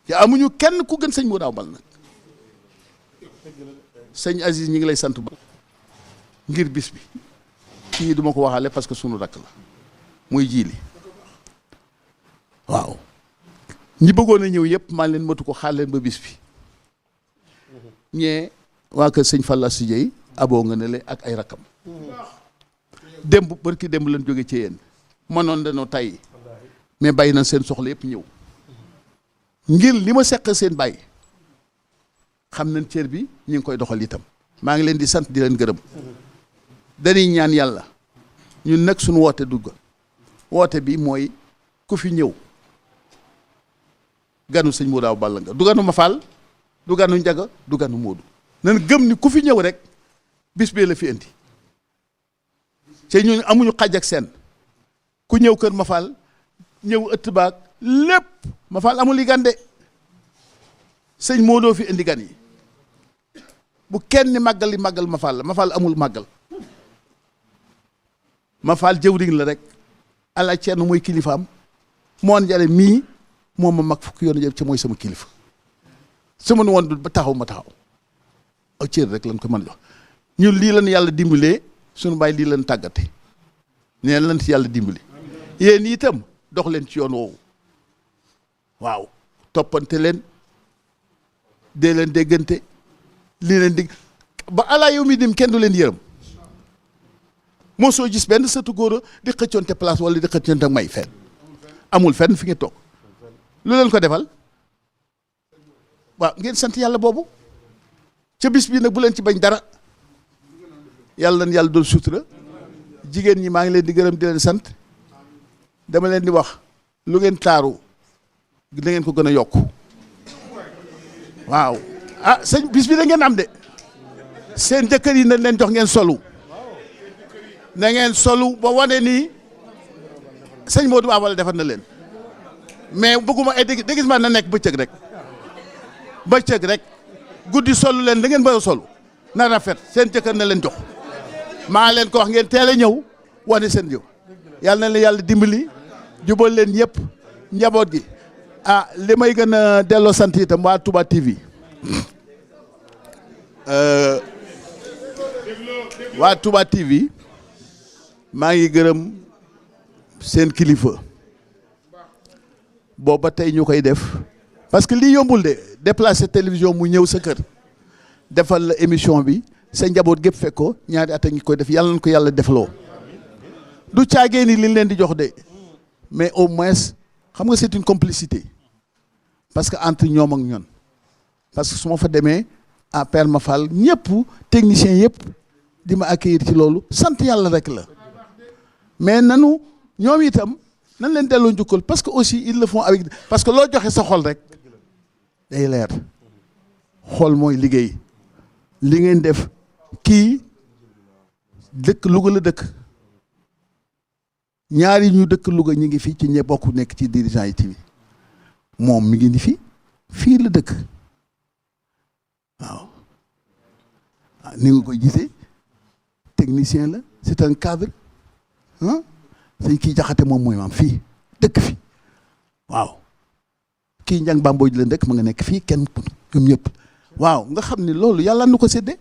S7: te amuñu kenn ku gën sëñ Modou Awa Balla nag sëñ Aziz ñi ngi lay sant ba ngir bis bi kii duma ko waxaale parce que sunu rakk la muy jiili waaw ñi bëggoon a ñëw yëpp maa leen matu ko xaar leen ba bis bi ñee waa kër sëñ Falla si Dieye aboo nga ne le ak ay rakkam démb barki démb lañ jóge ci yéen mënoon dañoo tay mais bàyyi nañ seen soxla yëpp ñëw ngir li ma seq seen bàyyi xam nañ cër bi ñu ngi koy doxal itam maa ngi leen di sant di leen gërëm dañuy ñaan yàlla ñun nag suñu woote dugg woote bi mooy ku fi ñëw ganu sëñ Modou Awa Balla nga du ganu ma Fall du ganu Njaga du ganu Modou nan gëm ni ku fi ñëw rek bis bee la fi indi te ñun amuñu xaj ak seen ku ñëw kër ma Fall ñëw ëtt baag lépp ma Fall amul yi gan de sëñ Modou fi indi gan yi bu kenn màggal li màggal ma Fall la ma Fall amul màggal ma Fall jëwriñ la rek ala Ceerno mooy kilifaam moon jale mii moom ma mag fukki yoon jëf ci mooy sama kilifa su ma nu woon ba taxaw ma taxaw ak cër rek lañ ko mën a jox ñun lii lañ yàlla dimbalee suñu bàyyi lii lañ tàggate nee lañ ci yàlla dimbali yéen itam dox leen ci yoon woowu waaw toppante leen dee leen déggante lii leen digg ba alaa yow mi dim kenn du leen yërëm moo soo gis benn sëtu góor di xëccoonte place wala di xëccoonte may fenn amul fenn fi ngeen toog lu leen ko defal waaw ngeen sant yàlla boobu ca bis bi nag bu leen ci bañ dara yàlla na yàlla doon sutura jigéen ñi maa ngi leen di gërëm di leen sant dama leen di wax lu ngeen taaru da ngeen ko gën a yokk waaw ah sëñ bis bi da ngeen am de seen jëkkër yi nañ leen jox ngeen solu na ngeen solu ba wane nii sëñ Modou Awa Balla defar na leen mais bëgguma ay déguisement na nekk bëccëg rek guddi solu leen da ngeen bëgg a solu na rafet seen jëkkër na leen jox maa leen ko wax ngeen teel a ñëw wane seen jëw yàlla na leen yàlla dimbali jubal leen yëpp njaboot gi ah li may gën a delloo sant itam waa Touba TV waa Touba TV maa ngi gërëm seen kilifa boobu ba tey ñu koy def parce que lii yombul de déplacer télévision mu ñëw sa kër defal la émission bi sa njaboot gépp fekk ko ñaari at a ngi koy def yàlla na ko yàlla defloo du caagee ni liñ leen di jox de mais au moins xam nga c'est une complicité parce que entre ñoom ak ñoon parce que su ma fa demee à Père Ma Fall ñëpp techniciens yëpp di ma accueillir ci loolu sant yàlla rek la mais nanu ñoom itam nan leen delloo njukkal parce que aussi ils le font avec parce que loo joxe sa xol rek day leer xol mooy liggéey li ngeen def kii dëkk Louga la dëkk ñaari ñu dëkk Louga ñu ngi fi ci ñe bokk nekk ci dirigeant yi tamit moom mi ngi ni fii la dëkk waaw ni nga koy gisee technicien la c'est un cadre ah sëñ kii jaxate moom mooy maam fii dëkk fi waaw kii njàng bambooy la dëkk ma nga nekk fii kenn ñoom ñëpp waaw nga xam ne loolu yàlla nu ko séddee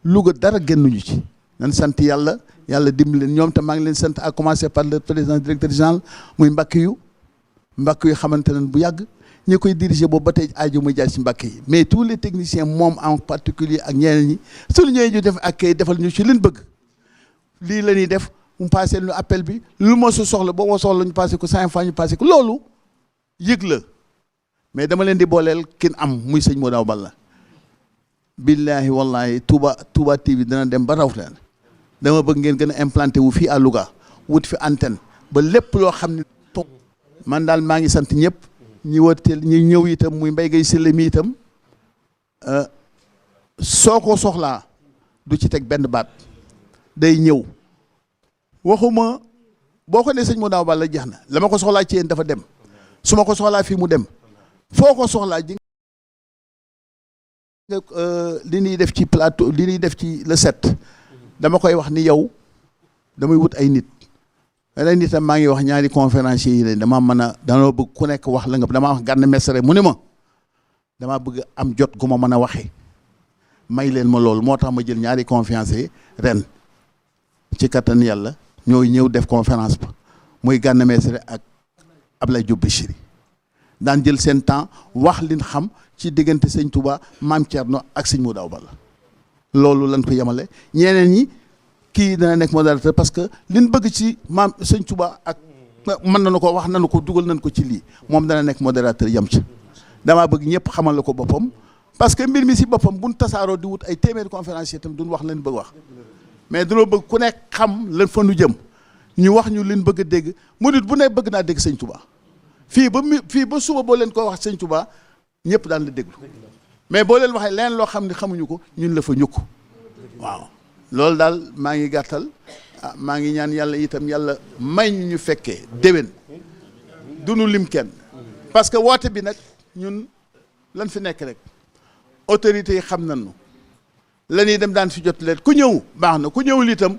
S7: Louga dara génnuñu ci nan sant yàlla yàlla dimbali leen ñoom te maa ngi leen sant à commencer par le président directeur général muy Mbacke yu xamante ne bu yàgg ñi koy diriger boobu ba tey aajo muy jaar ci Mbacke yi mais tous les techniciens moom en particulier ak ñeneen ñi suñu ñëwee ñu def ak kay defal ñu ci leen bëgg lii la ñuy def mu passé lu appel bi lu ma su soxla boo ma soxla ñu passé ko 5 fois ñu passé ko loolu yëg la mais dama leen di booleel kin am muy sëñ Modou Awa Balla billahi wallahi Touba TV dana dem ba raw leen dama bëgg ngeen gën a implanté wu fii à Louga wut fi antenne ba lépp loo xam ne man daal maa ngi sant ñëpp ñi wooteel ñi ñëw itam muy Mbaye Gueye Sylla mi itam soo ko soxlaa du ci teg benn baat day ñëw waxuma boo ko ne sëñ Modou Awa Balla jeex na la ma ko soxlaa ci yéen dafa dem su ma ko soxlaa fii mu dem foo ko soxlaa ji li ñuy def ci plateau li ñuy def ci le 7 dama koy wax ni yow damay wut ay nit leneen itam maa ngi wax ñaari conférenciers yi leen dama mën a danoo bëgg ku nekk wax la nga damaa wax Gana Messere mu ne ma damaa bëgg am jot gu ma mën a waxee may leen ma loolu moo tax ma jël ñaari conférenciers ren ci kattan yàlla ñooy ñëw def conférence ba muy Gana Messere ak Ablaye Diop Bichri daan jël seen temps wax liñ xam ci diggante sëñ Touba Maam Thierno ak sëñ Modou Awa Balla loolu lañ ko yemale ñeneen ñi kii dana nekk modérateur parce que liñ bëgg ci maam sëñ Touba ak mën nañu ko wax nañu ko dugal nañ ko ci lii moom dana nekk modérateur yam ci damaa bëgg ñëpp xamal la ko boppam parce que mbir mi si boppam buñ tasaaroo di wut ay téeméeri conférencier itam duñ wax leen bëgg wax mais dañoo bëgg ku nekk xam lan fa nu jëm ñu wax ñu leen bëgg a dégg murit bu ne bëgg naa dégg sëñ Touba fii ba suba boo leen ko wax sëñ Touba ñëpp daan la déglu mais boo leen waxee leen loo xam ne xamuñu ko ñun la fa ñukk waaw loolu daal maa ngi gàttal maa ngi ñaan yàlla itam yàlla may ñu fekkee déwén dunu lim kenn parce que woote bi nag ñun lan fi nekk rek autorités yi xam nañu la ñuy dem daan fi jot leen ku ñëw baax na ku ñëwul itam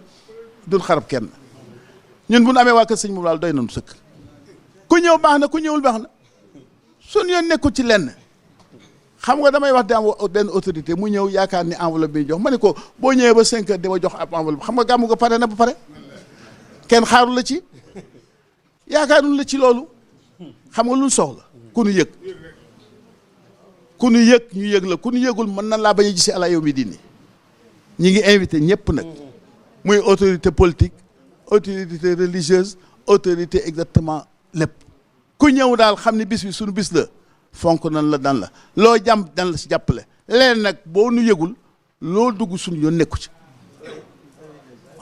S7: dul xarab kenn ñun bu nu amee waa kër sëñ moom daal doy nañu sëkk ku ñëw baax na ku ñëwul baax na suñu yoon nekkul ci lenn xam nga damay wax di am benn autorité mu ñëw yaakaar ni enveloppe bi jox ma ne ko boo ñëwee ba 5 heures di ma jox ab enveloppe xam nga gàmmu nga pare na ba pare kenn xaaru la ci yaakaarul la ci loolu xam nga lu soxla ku nu yëg ñu yëg la ku nu yëgul mën na laa bañ a gisee ala yow mi diini ñi ngi invité ñëpp nag muy autorité politique autorité religieuse autorité exactement lépp ku ñëw daal xam ne bis bi suñu bis la fonk nan la dan la loo jàmm dan la si jàppale leen nag boo nu yëgul loo dugg suñu yoon nekku ci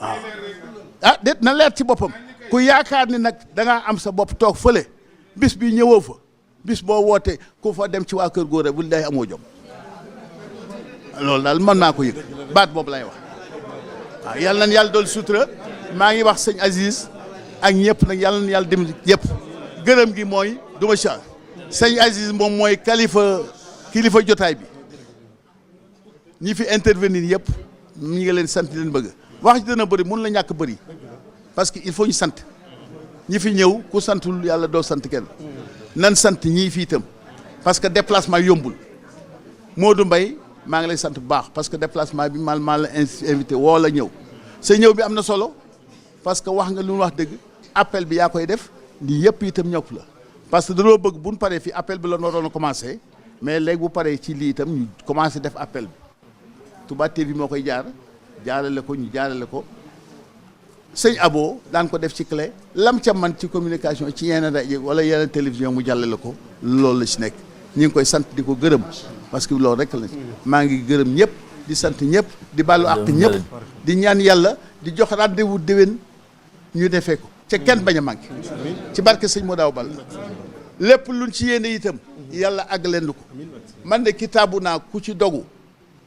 S7: waaw déet na leer ci boppam ku yaakaar ni nag dangaa am sa bopp toog fële bis bi ñëwoo fa bis boo wootee ku fa dem ci waa kër góor bu day amoo jom loolu daal mën naa ko yëg baat boobu lay wax waaw yàlla na yàlla dool sutura maa ngi wax sëñ Aziz ak ñëpp nag yàlla na yàlla dem yëpp gërëm gi mooy duma change sëñ Aziz moom mooy kilifa jotaay bi ñi fi intervenir yëpp ñi nga leen sant leen bëgg wax ji dana bëri mun la ñàkk bëri parce que il faut ñu sant ñi fi ñëw ku santul yàlla doo sant kenn nan sant ñii fii itam parce que déplacement yombul Modou Mbaye maa ngi lay sant bu baax parce que déplacement bi maa la invité woo la ñëw sa ñëw bi am na solo parce que wax nga lu mu wax dëgg appel bi yaa koy def lii yëpp itam ñëpp la parce que dañoo bëgg bu ñu paree fii appel bi la waroon a commencé mais léegi bu paree ci lii itam ñu commencé def appel bi Touba TV moo koy jaarale ko ñu jaarale ko sëñ Abo daan ko def ci clé lam ca man ci communication ci yeneen rajo wala yeneen télévision mu jàllale ko loolu la ci nekk ñu ngi koy sant di ko gërëm parce que loolu rek la maa ngi gërëm ñëpp di sant ñëpp di bàllu àq ñëpp di ñaan yàlla di jox rendez-vous déwén ñu defee ko ca kenn bañ a manqué ci barke sëñ Modou Awa Balla lépp luñ ci yéene itam yàlla àgg leen ko man de kitaabu naa ku ci dogu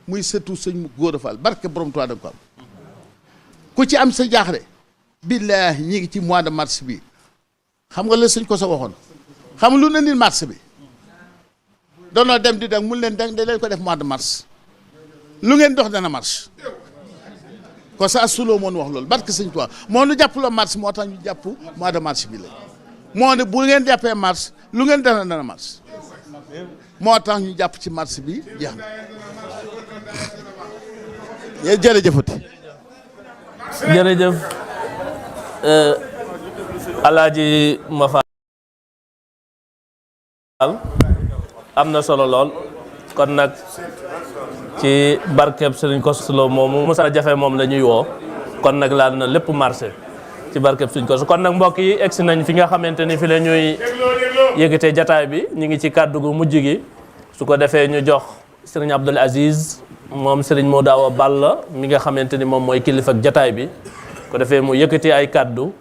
S7: muy sëtu sëñ Góora Fall barke borom Tuubaa da ko am ku ci am sa jaaxle billaahi ñi ngi ci mois de mars bi xam nga la sëñ ko sa waxoon xam lu ne ni mars bi doonoo dem di dem mun leen da leen ko def mois de mars lu ngeen dox dana marche ko sa suloo moon wax loolu barke sëñ Tuubaa moo nu jàpp la mars moo tax ñu jàpp mois de mars bi la moo ne bu ngeen jàppee mars lu ngeen def dana mars moo tax ñu jàpp ci mars bi jeex na jërëjëfati.
S2: jërëjëf Alaaji Mafal am na solo lool kon nag ci barkeb Sëriñ Kosso Lo moomu Moussa Jafe moom la ñuy woo kon nag laal na lépp marché ci barkeb Sëriñ Kosso kon nag mbokk yi egsi nañ fi nga xamante ni fi la ñuy yëgatee jataay bi ñu ngi ci kàddu gu mujj gi su ko defee ñu jox Sëriñ Abdoul Aziz moom Sëriñ Modou Awa Balla mi nga xamante ni moom mooy kilifa ak jataay bi ko defee mu yëkkati ay kàddu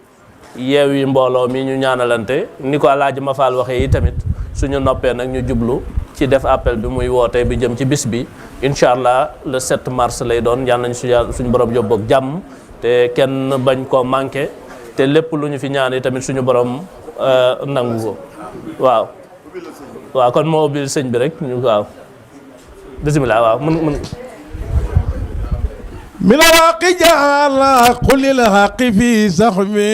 S2: yeew yi mbooloo mi ñu ñaanalante ni ko Alaaji Mafal waxee yi tamit suñu noppee nag ñu jublu ci def appel bi muy woote bi jëm ci bis bi incha allah le 7 mars lay doon yàlla nañ suñu borom yóbbu ak jàmm te kenn bañ koo manqué te lépp lu ñu fi ñaan yi tamit suñu borom nangu ko waaw waaw kon moo ubbil sëñ bi rek waaw bisimilah waaw mën
S1: من الحق جعل قل الحق في زخمه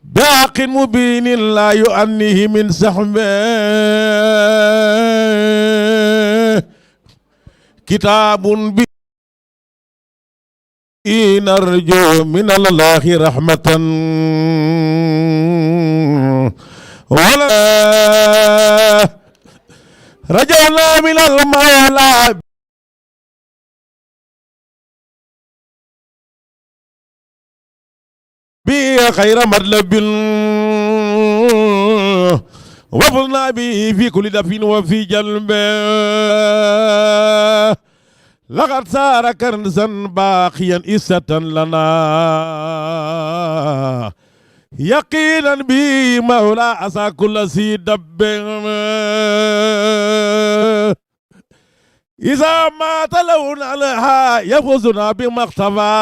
S1: باق مبين لا يؤنيه من زخمه كتاب به نرجو من الله رحمة ولا رجعنا من المولى بي خير مطلب وفضنا به في كل دفين وفي جلب لقد صار كنزا باقيا إسة لنا يقينا بي مولى عسى كل سي دب إذا ما تلون عليها يفوزنا بما اقتفى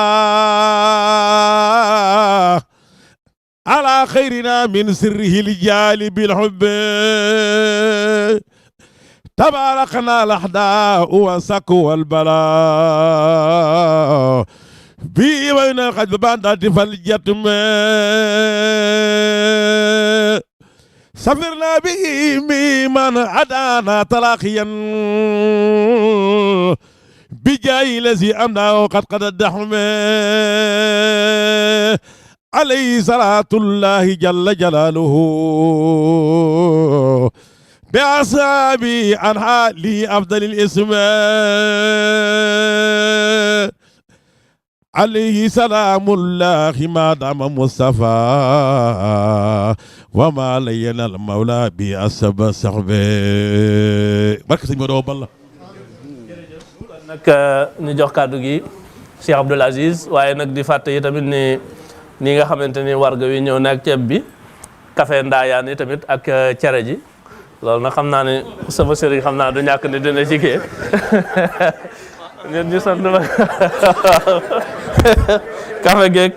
S1: على خيرنا من سره الجالب الحب تباركنا الأحداء والسك والبلاء بي وين قد بانت فالجتم سفرنا به ممن عدانا تلاقيا بجاي الذي أمناه قد الدحم عليه صلاة الله جل جلاله بأصحابي عنها لي أفضل الاسم عليه سلام الله ما دام مصطفى وما لينا المولى بأسب صحبه barke Sëñ Modou Awa Balla
S2: nag ñu jox kàddu gi Cheikh Abdoul Aziz waaye nag di fàtte yi tamit ni nga xamante ni warga wi ñëw na ak ceeb bi café ndaayaan yi tamit ak cere ji loolu nag xam naa ne sama sëriñ xam naa du ñàkk ni dina ci kii ñun ñu sant ba café geeg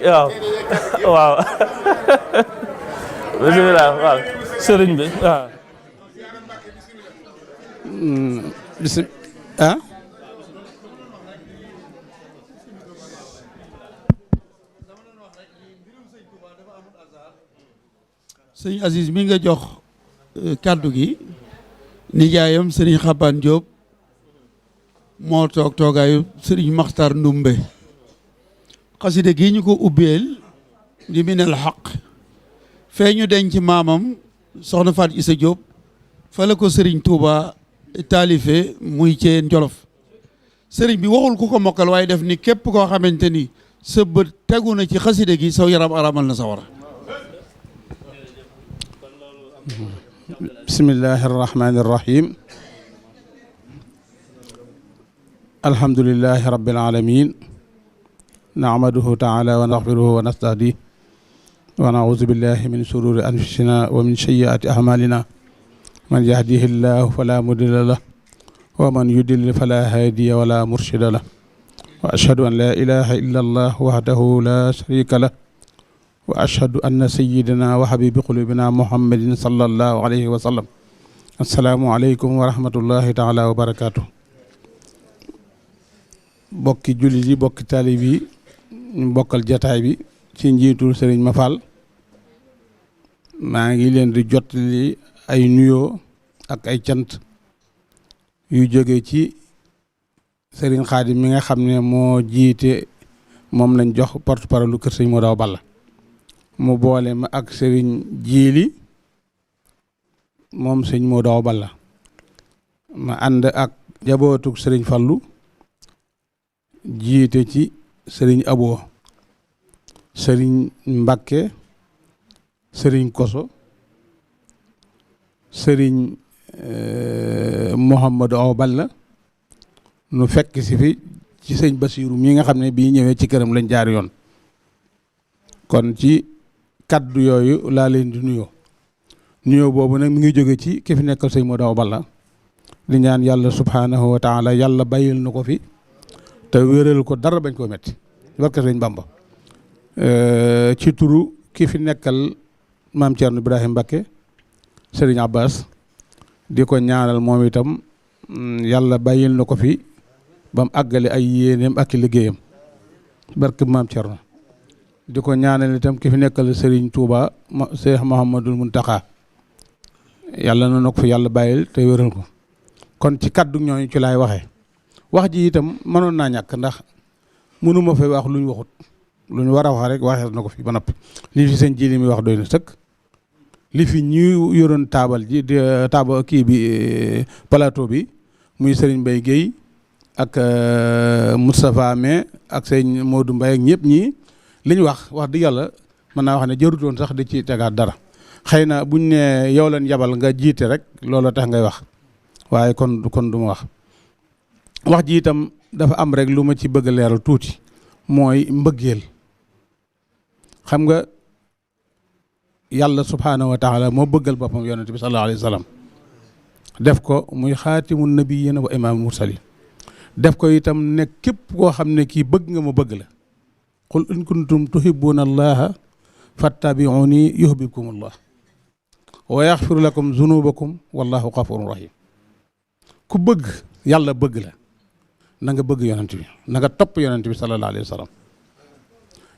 S2: waaw bisimilah waaw sëriñ bi waaw
S3: sëñ Aziz mi nga jox kàddu gi nijaayam sëriñ Xaban Diop moo toog toogaayu sëriñ Maxtar Ndumbe xaside gi ñu ko ubbeel di minal xaq fee ñu denc maamam soxna Faat Isa Diop fa la ko sëriñ Touba taalife muy ceen Jolof sëriñ bi waxul ku ko mokkal waaye def ni képp koo xamante ni sa bët tegu na ci xaside gi saw yaram aramal na sa war
S8: bismillahi arrahmani irrahim alhamdulilahi rabbil alamin nahmaduhu taala wa naxfiruhu wa nastahdi wa naudu billahi min sururi anfusina wa min sayyiati ahmalina man yahdihi llahu fala mudilla lah wa man yudlil fala hadiya wala murshida lah wa ashhadu an la ilaha illa allah wahdahu la sharika lah wa ashhadu anna sayyidina wa habibi qulubina muhammadin sallallahu alayhi wa sallam assalaamu aleykum wa rahmatullahi taala wa barakatuh bokki jullit yi bokki taalib yi ñu bokkal jataay bi ci njiitul sëriñ Mafal maa ngi leen di jottali ay nuyoo ak ay cant yu jóge ci sëriñ Xaadim mi nga xam ne moo jiite moom lañ jox porte-parole lu kër sëñ Modou Awa Balla mu boole ma ak sëriñ Jiili moom sëñ Modou Awa Balla ma ànd ak jabootug sëriñ Fallu jiite ci sëriñ Abo sëriñ Mbakke sëriñ Koso sëriñ Mouhamadou Awa Balla nu fekk si fi ci sëñ Basiiru mi nga xam ne bii ñëwee ci këram lañ jaar yoon kon ci kaddu yooyu laa leen di nuyoo boobu nag mi ngi jóge ci ki fi nekkal sëñ Modou Awa Balla di ñaan yàlla subhaanahu wa taala yàlla bàyyil na ko fi te wéral ko dara bañ koo metti barke sëñ Bamba ci turu ki fi nekkal maam Thierno Ibrahim Mbacké sëriñ Abbas di ko ñaanal moom itam yàlla bàyyil na ko fi ba mu àggale ay yéeneem ak i liggéeyam barke maam Thierno di ko ñaanal itam ki fi nekkal sëriñ Touba Cheikh Mouhamadoul Mountakha yàlla na ko fi yàlla bàyyil te wéral ko kon ci kaddu ñooñu ci laay waxee wax ji itam mënoon naa ñàkk ndax mënuma fay wax lu ñu waxut lu ñu war a wax rek waxee na ko fi ba noppi li fi sëñ Jili mi wax doy na sëkk li fi ñu yoroon taabal ji taabal kii bi plateau bi muy Serigne Mbaye Guèye ak Moustapha Amé ak sëñ Modou Mbaye ak ñëpp ñii li ñu wax di yàlla mën naa wax ne jarutoon sax di ci tegaat dara xëy na buñ ne yow leen yabal nga jiite rek loolu tax ngay wax waaye kon du ma wax ji itam dafa am rek lu ma ci bëgg a leeral tuuti mooy mbëggeel xam nga yàlla subhaanahu wa taala moo bëggal boppam yonent bi sallallahu alayhi wa sallam def ko muy xaatimun nabiyyiina wa imaamul mursaliin def ko itam ne képp koo xam ne kii bëgg nga ma bëgg la qul in kuntum tuhibbuuna allaha fattabi'uuni yuhbibkumu allah wa yaxfiru lakum zunubakum wallahu gafurun rahim ku bëgg yàlla bëgg la na nga bëgg yonent bi na nga topp yonent bi sallallahu alayhi wa sallam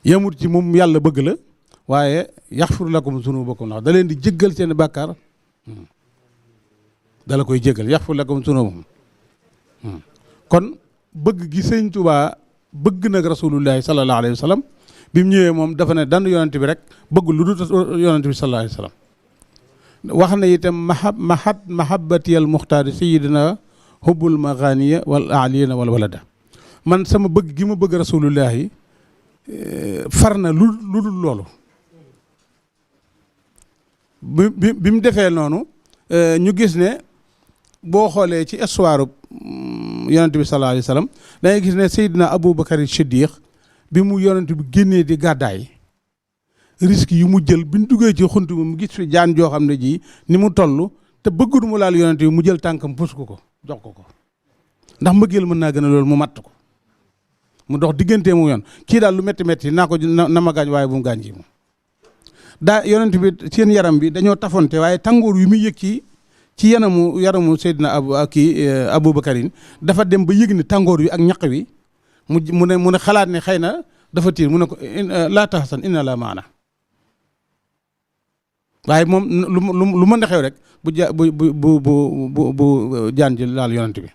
S8: yemut ci moom yàlla bëgg la waaye yaxfiru lakum zunubakum ndax da leen di jéggal seen bàkkaar dala koy jéggal yaxfiru lakum zunubakum kon bëgg gi sëñ Tuubaa bëgg nag rasulullahi sallallahu alayhi wa sallam bi mu ñëwee moom dafa ne dan yonent bi rek bëgg lu dul yonent bi sallallahu alayhi wa sallam wax na itam mahabbati al muxtaari sayidina hubbul maganiya wal aliyina wal walada man sama bëgg gi ma bëgg rasulullahi far na lu dul loolu bi mu defee noonu ñu gis ne boo xoolee ci histoire yonent bi sallallahu alayhi wa sallam dangay gis ne Seydina Aboubacar Siddiq bi mu yonent bi génnee di gàddaay risque yi mu jël bi ñu duggee ci xunt bi mu gis fi jaan joo xam ne ji ni mu toll te bëggul mu laal yonent bi mu jël tànkam pus ko jox ko ndax mbëggeel mën naa gën a loolu mu matt ko mu dox diggantee mu yoon kii daal lu métti métti naa ko na ma gaañ waaye bu mu gaañ ci moom daa yonent bi seen yaram bi dañoo tafonte waaye tàngoor yu muy yëg ci yaramu Seydina Aboubacarin dafa dem ba yëg ni tàngoor wi ak ñaq wi mu ne xalaat ne xëy na dafa tiir mu ne ko laa tahzan inna la maana waaye moom lu mën a xew rek bu jaan ji laal yonent bi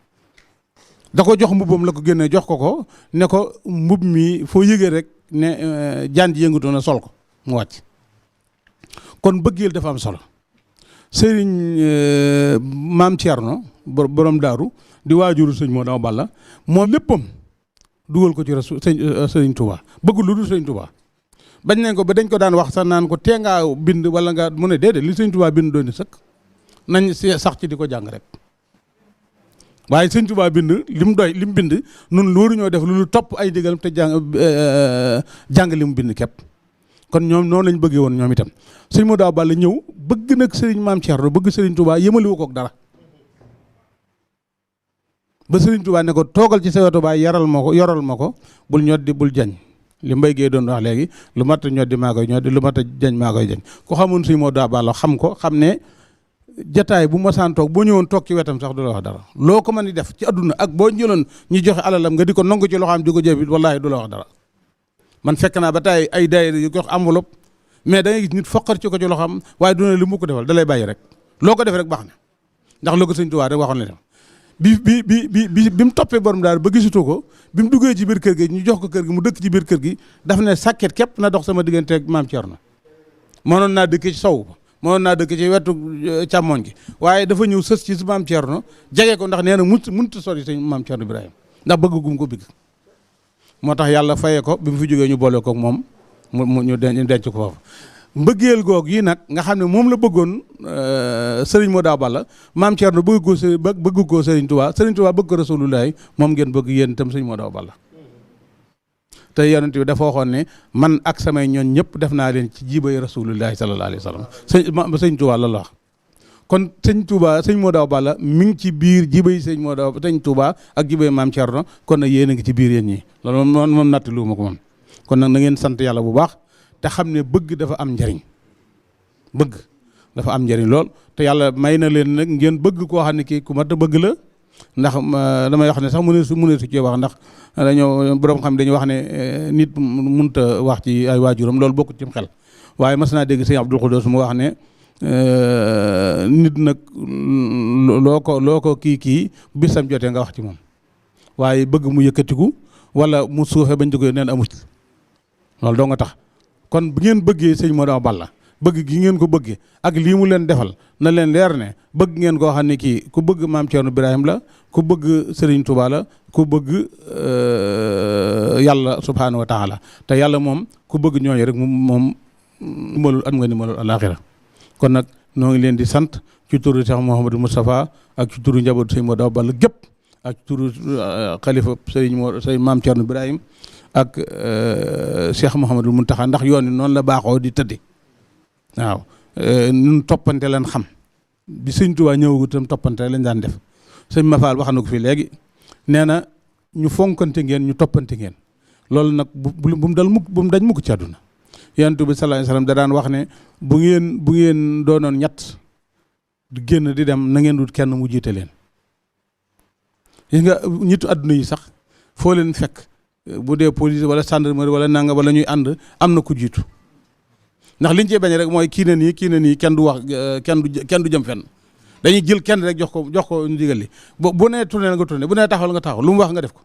S8: da ko jox mbubbam la ko génne jox ko ne ko mbub mi foo yëgee rek ne jaan ji yëngatu na sol ko mu wàcc kon bëggeel dafa am solo sëriñ maam Thierno borom daaru di waajuru sëñ Modou Awa Balla moom léppam dugal ko ci sëriñ Touba bëggul lu dul sëriñ Touba bañ nañ ko ba dañ ko daan wax sax naan ko tee ngaa bind wala nga mu ne déedéet li sëriñ Touba bind doon ni sëkk nañ sax ci di ko jàng rek waaye sëriñ Touba bind li mu bind nun loolu ñoo def lu topp ay digalam te jàng li mu bind képp kon ñoom noonu lañ bëggee woon ñoom itam sëñ Modou Awa Balla ñëw bëgg nag sëriñ maam Thierno bëgg sëriñ Touba yëmaliwu ko ak dara ba sëriñ Touba ne ko toogal ci sa wetu baay yoral ma ko bul ñoddi bul jañ li mbay gee doon wax léegi lu mat a ñoddi maa koy ñoddi lu mat a jañ maa koy jañ ku xamoon sëñ Modou Awa Balla xam ko xam ne jataay bu mosaan toog boo ñëwoon toog ci wetam sax du la wax dara loo ko mën di def ci adduna ak boo jëloon ñi joxe alalam nga di ko nangu ci loxoom di ko jëf wallaahi du la wax dara man fekk naa ba tey ay daayira yu ko wax enveloppe mais da ngay gis nit foqar ci ko ci loxoom waaye du ne li mu ko defal da lay bàyyi rek loo ko def rek baax na ndax loo ko sëñ Tuubaa rek waxoon na dem bi mu toppee borom daaru ba gisutoo ko bi mu duggee ci biir kër gi ñu jox ko kër gi mu dëkk ci biir kër gi daf ne sàkket képp na dox sama diggante ak maam Thierno mënoon naa dëkk ci sow ba mënoon naa dëkk ci wetu càmmoñ gi waaye dafa ñëw sës ci maam Thierno jege ko ndax nee na mënut a sori sëñ maam Thierno Ibrahima ndax bëgg gum ko bëgg moo tax yàlla fayee ko bi mu fi jógee ñu boole ko ak moom ñu denc ko foofu mbëggeel goog yi nag nga xam ne moom la bëggoon sëriñ Modou Awa Balla maam Thierno bëgg ko sëriñ Touba bëgg ko Rasulullahi moom ngeen bëgg yéen itam sëriñ Modou Awa Balla te yonent bi dafa waxoon ne man ak samay ñoon ñëpp def naa leen ci jibay Rasulullahi sallallahu alayhi wa sallam sëñ Touba la wax kon sëñ Modou Awa Balla mi ngi ci biir jibay sëñ Touba ak jibay maam Thierno kon nag yéen a ngi ci biir yéen ñi loolu moom natt lu ma ko moom kon nag na ngeen sant yàlla bu baax te xam ne bëgg dafa am njariñ lool te yàlla may na leen nag ngeen bëgg koo xam ne kii ku mat a bëgg la ndax damay wax ne sax mu ne su cee wax ndax dañoo borom xam dañuy wax ne nit mënut a wax ci ay waajuram loolu bokkut ci xel waaye mas naa dégg sëñ Abdul Xudoos mu wax ne nit nag loo ko kii bisam jotee nga wax ci moom waaye bëgg mu yëkkatiku wala mu suufe bañ jógee neen amu ci loolu doo nga tax kon bu ngeen bëggee sëñ Modou Awa Balla bëgg gi ngeen ko bëggee ak lii mu leen defal na leen leer ne bëgg ngeen koo xam ne kii ku bëgg maam Thierno Ibrahim la ku bëgg Serigne Touba la ku bëgg yàlla subhaanahu wa taala te yàlla moom ku bëgg ñooñu rek moom ndimbalul am nga ndimbalul alaaxira kon nag noo ngi leen di sant ci turu Cheikh Mouhamadou Moustapha ak ci turu njabootu sëñ Modou Awa Balla gépp ak ci turu xalifa sëñ maam Thierno Ibrahim ak Cheikh Mouhamadou Mountakha ndax yoon yi noonu la baaxoo di tëddi waaw ñun toppante leen xam bi sëñ Tuubaa ñëwagu tam toppante lañ daan def sëñ Mafal wax na ko fii léegi nee na ñu fonkante ngeen ñu toppante ngeen loolu nag bu mu dañ mukk ci àdduna Yonent bi sallallahu alayhi wasallam da daan wax ne bu ngeen doonoon ñett di génn di dem na ngeen dut kenn mu jiite leen gis nga ñitu àdduna yi sax foo leen fekk bu dee police wala gendarmerie wala nanga wala ñuy ànd am na ku jiitu ndax liñ cee bañ rek mooy kii na nii kenn du wax kenn du jëm fenn dañuy jël kenn rek jox ko ndigal li bu nee tourné nga tourné bu nee taxawal nga taxaw lu mu wax nga def ko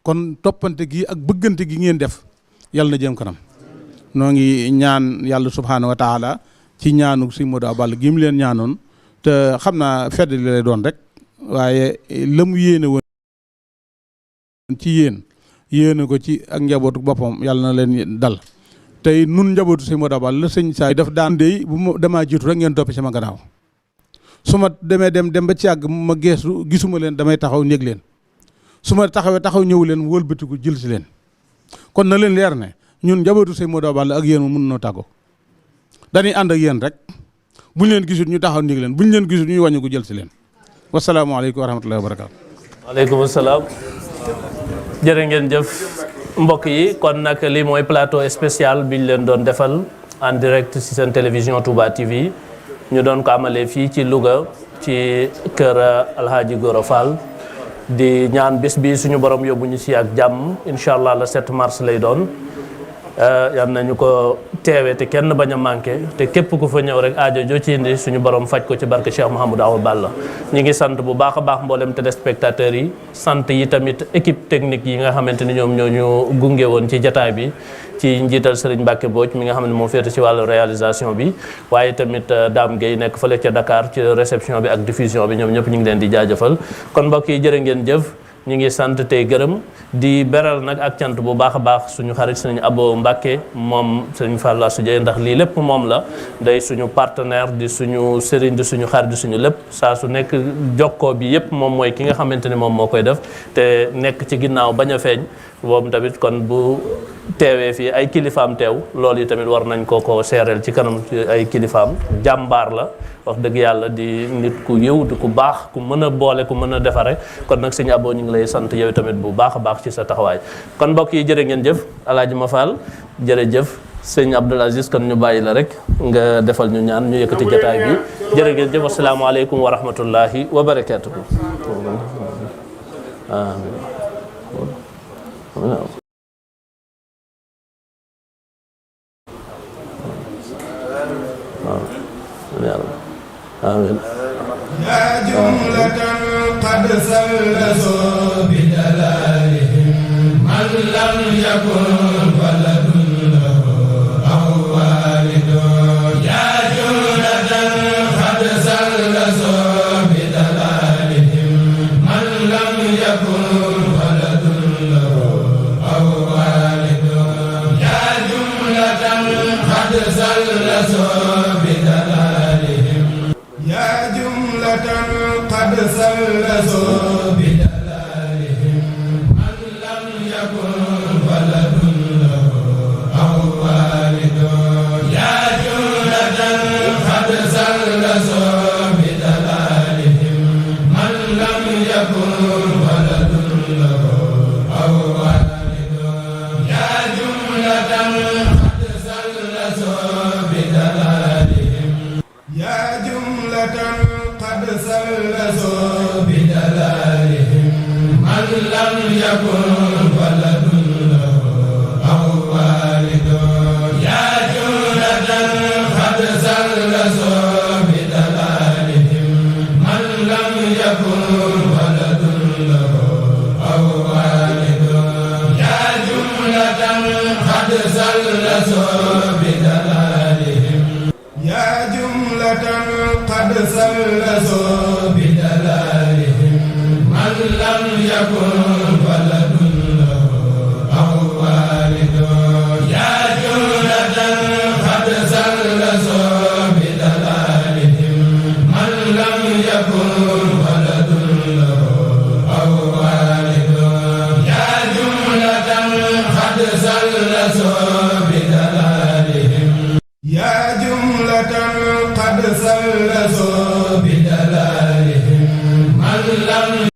S8: kon toppante gi ak bëggante gi ngeen def yàlla na jëm kanam noo ngi ñaan yàlla subhaanahu wa taala ci ñaanu sëñ Modou Awa Balla gi mu leen ñaanoon te xam naa fedd li lay doon rek waaye la mu yéene woon ci yéene ko ci ak njabootu boppam yàlla na leen dal tey nun njabootu sëñ Modou Awa Balla la sëñ saa daf daan dey bu ma damaa jiitu rek ngeen toppi sama gannaaw su ma demee dem ba ci yàgg ma geesu gisuma leen damay taxaw néeg leen su ma taxaw ñëw leen wëlbatiku jël si leen kon na leen leer ne ñun njabootu sëñ Modou Awa Balla ak yéen mu mën noo tàggoo dañuy ànd ak yéen rek buñ leen gisul ñu taxaw néeg leen buñ leen gisul ñuy wàññi ko jël si leen wasalaamaaleykum wa rahmatullahi wa barakaatu.
S2: waaleykum salaam jërë ngeen jëf mbokk yi kon nag lii mooy plateau spécial bi ñu leen doon defal en direct ci seen télévision Touba TV ñu doon ko amalee fii ci Louga ci kër Alhaji Gora Fall di ñaan bés bi suñu borom yóbbu ñu ci ak jàmm incha allah le 7 mars lay doon yal nañu ko teewee te kenn bañ a manqué te képp ku fa ñëw rek aajo joo ci indi suñu borom faj ko ci barke Cheikh Mouhamadou Awa Balla ñi ngi sant bu baax a baax mboolem téléspectateurs yi sant yi tamit équipe technique yi nga xamante ni ñoom ñoo ñu gunge woon ci jataay bi ci njiital Serigne Mbacke Mbodj mi nga xam ne moo féete ci wàllu réalisation bi waaye tamit Dame Gueye nekk fële ca Dakar ci réception bi ak diffusion bi ñoom ñëpp ñu ngi leen di jaajëfal kon mbokk yi jërë ngeen jëf ñu ngi sant tey gërëm di beral nag ak cant bu baax a baax suñu xarit sëñ Abo Mbacke moom sëñ Fallou Sudjé ndax lii lépp moom la day suñu partenaire di suñu sëriñ di suñu xarit di suñu lépp saa su nekk jokkoo bi yëpp moom mooy ki nga xamante ni moom moo koy def te nekk ci ginnaaw bañ a feeñ boobu tamit kon bu teewee fii ay kilifaam teew loolu yi tamit war nañ ko seereel ci kanam ci ay kilifaam jàmbaar la wax dëgg yàlla di nit ku yiw di ku baax ku mën a boole ku mën a defare kon nag sëñ Abo ñu ngi lay sant yow tamit bu baax a baax ci sa taxawaay kon mbokk yi jërë ngeen jëf Alaaji Mafal jërëjëf sëñ Abdoul Aziz kon ñu bàyyi la rek nga defal ñu ñaan ñu yëkkati jotaay bi jërë ngeen jëf asalaamaaleykum wa rahmatullahi wa barakatuhu آمين.
S5: سلسوا بدلالهم من لم يكن ولد له أو والد يا جملة قد سلسوا بدلالهم من لم يكن ولد له أو والد يا جملة قد سلسوا بدلالهم يا جملة قد سلسوا بدلالهم من لم يكن ولد له أو والد يا جملة قد سلسوا بدلالهم من لم يكن ولد له أو والد يا جملة قد سلسوا بدلالهم يا جملة قد سلسوا بدلالهم من لم يكن ولد له أو والد يا جملة قد سلسوا بدلالهم من لم يكن ولد له أو والد يا جملة قد سلسوا بدلالهم يا جملة قد سلسوا بدلالهم من لم يكن ولد له أو والد يا جملة قد سلسوا بدلالهم من لم يكن ولد له أو والد يا جملة قد سلسوا بدلالهم يا جملة قد سلسوا بدلالهم من لم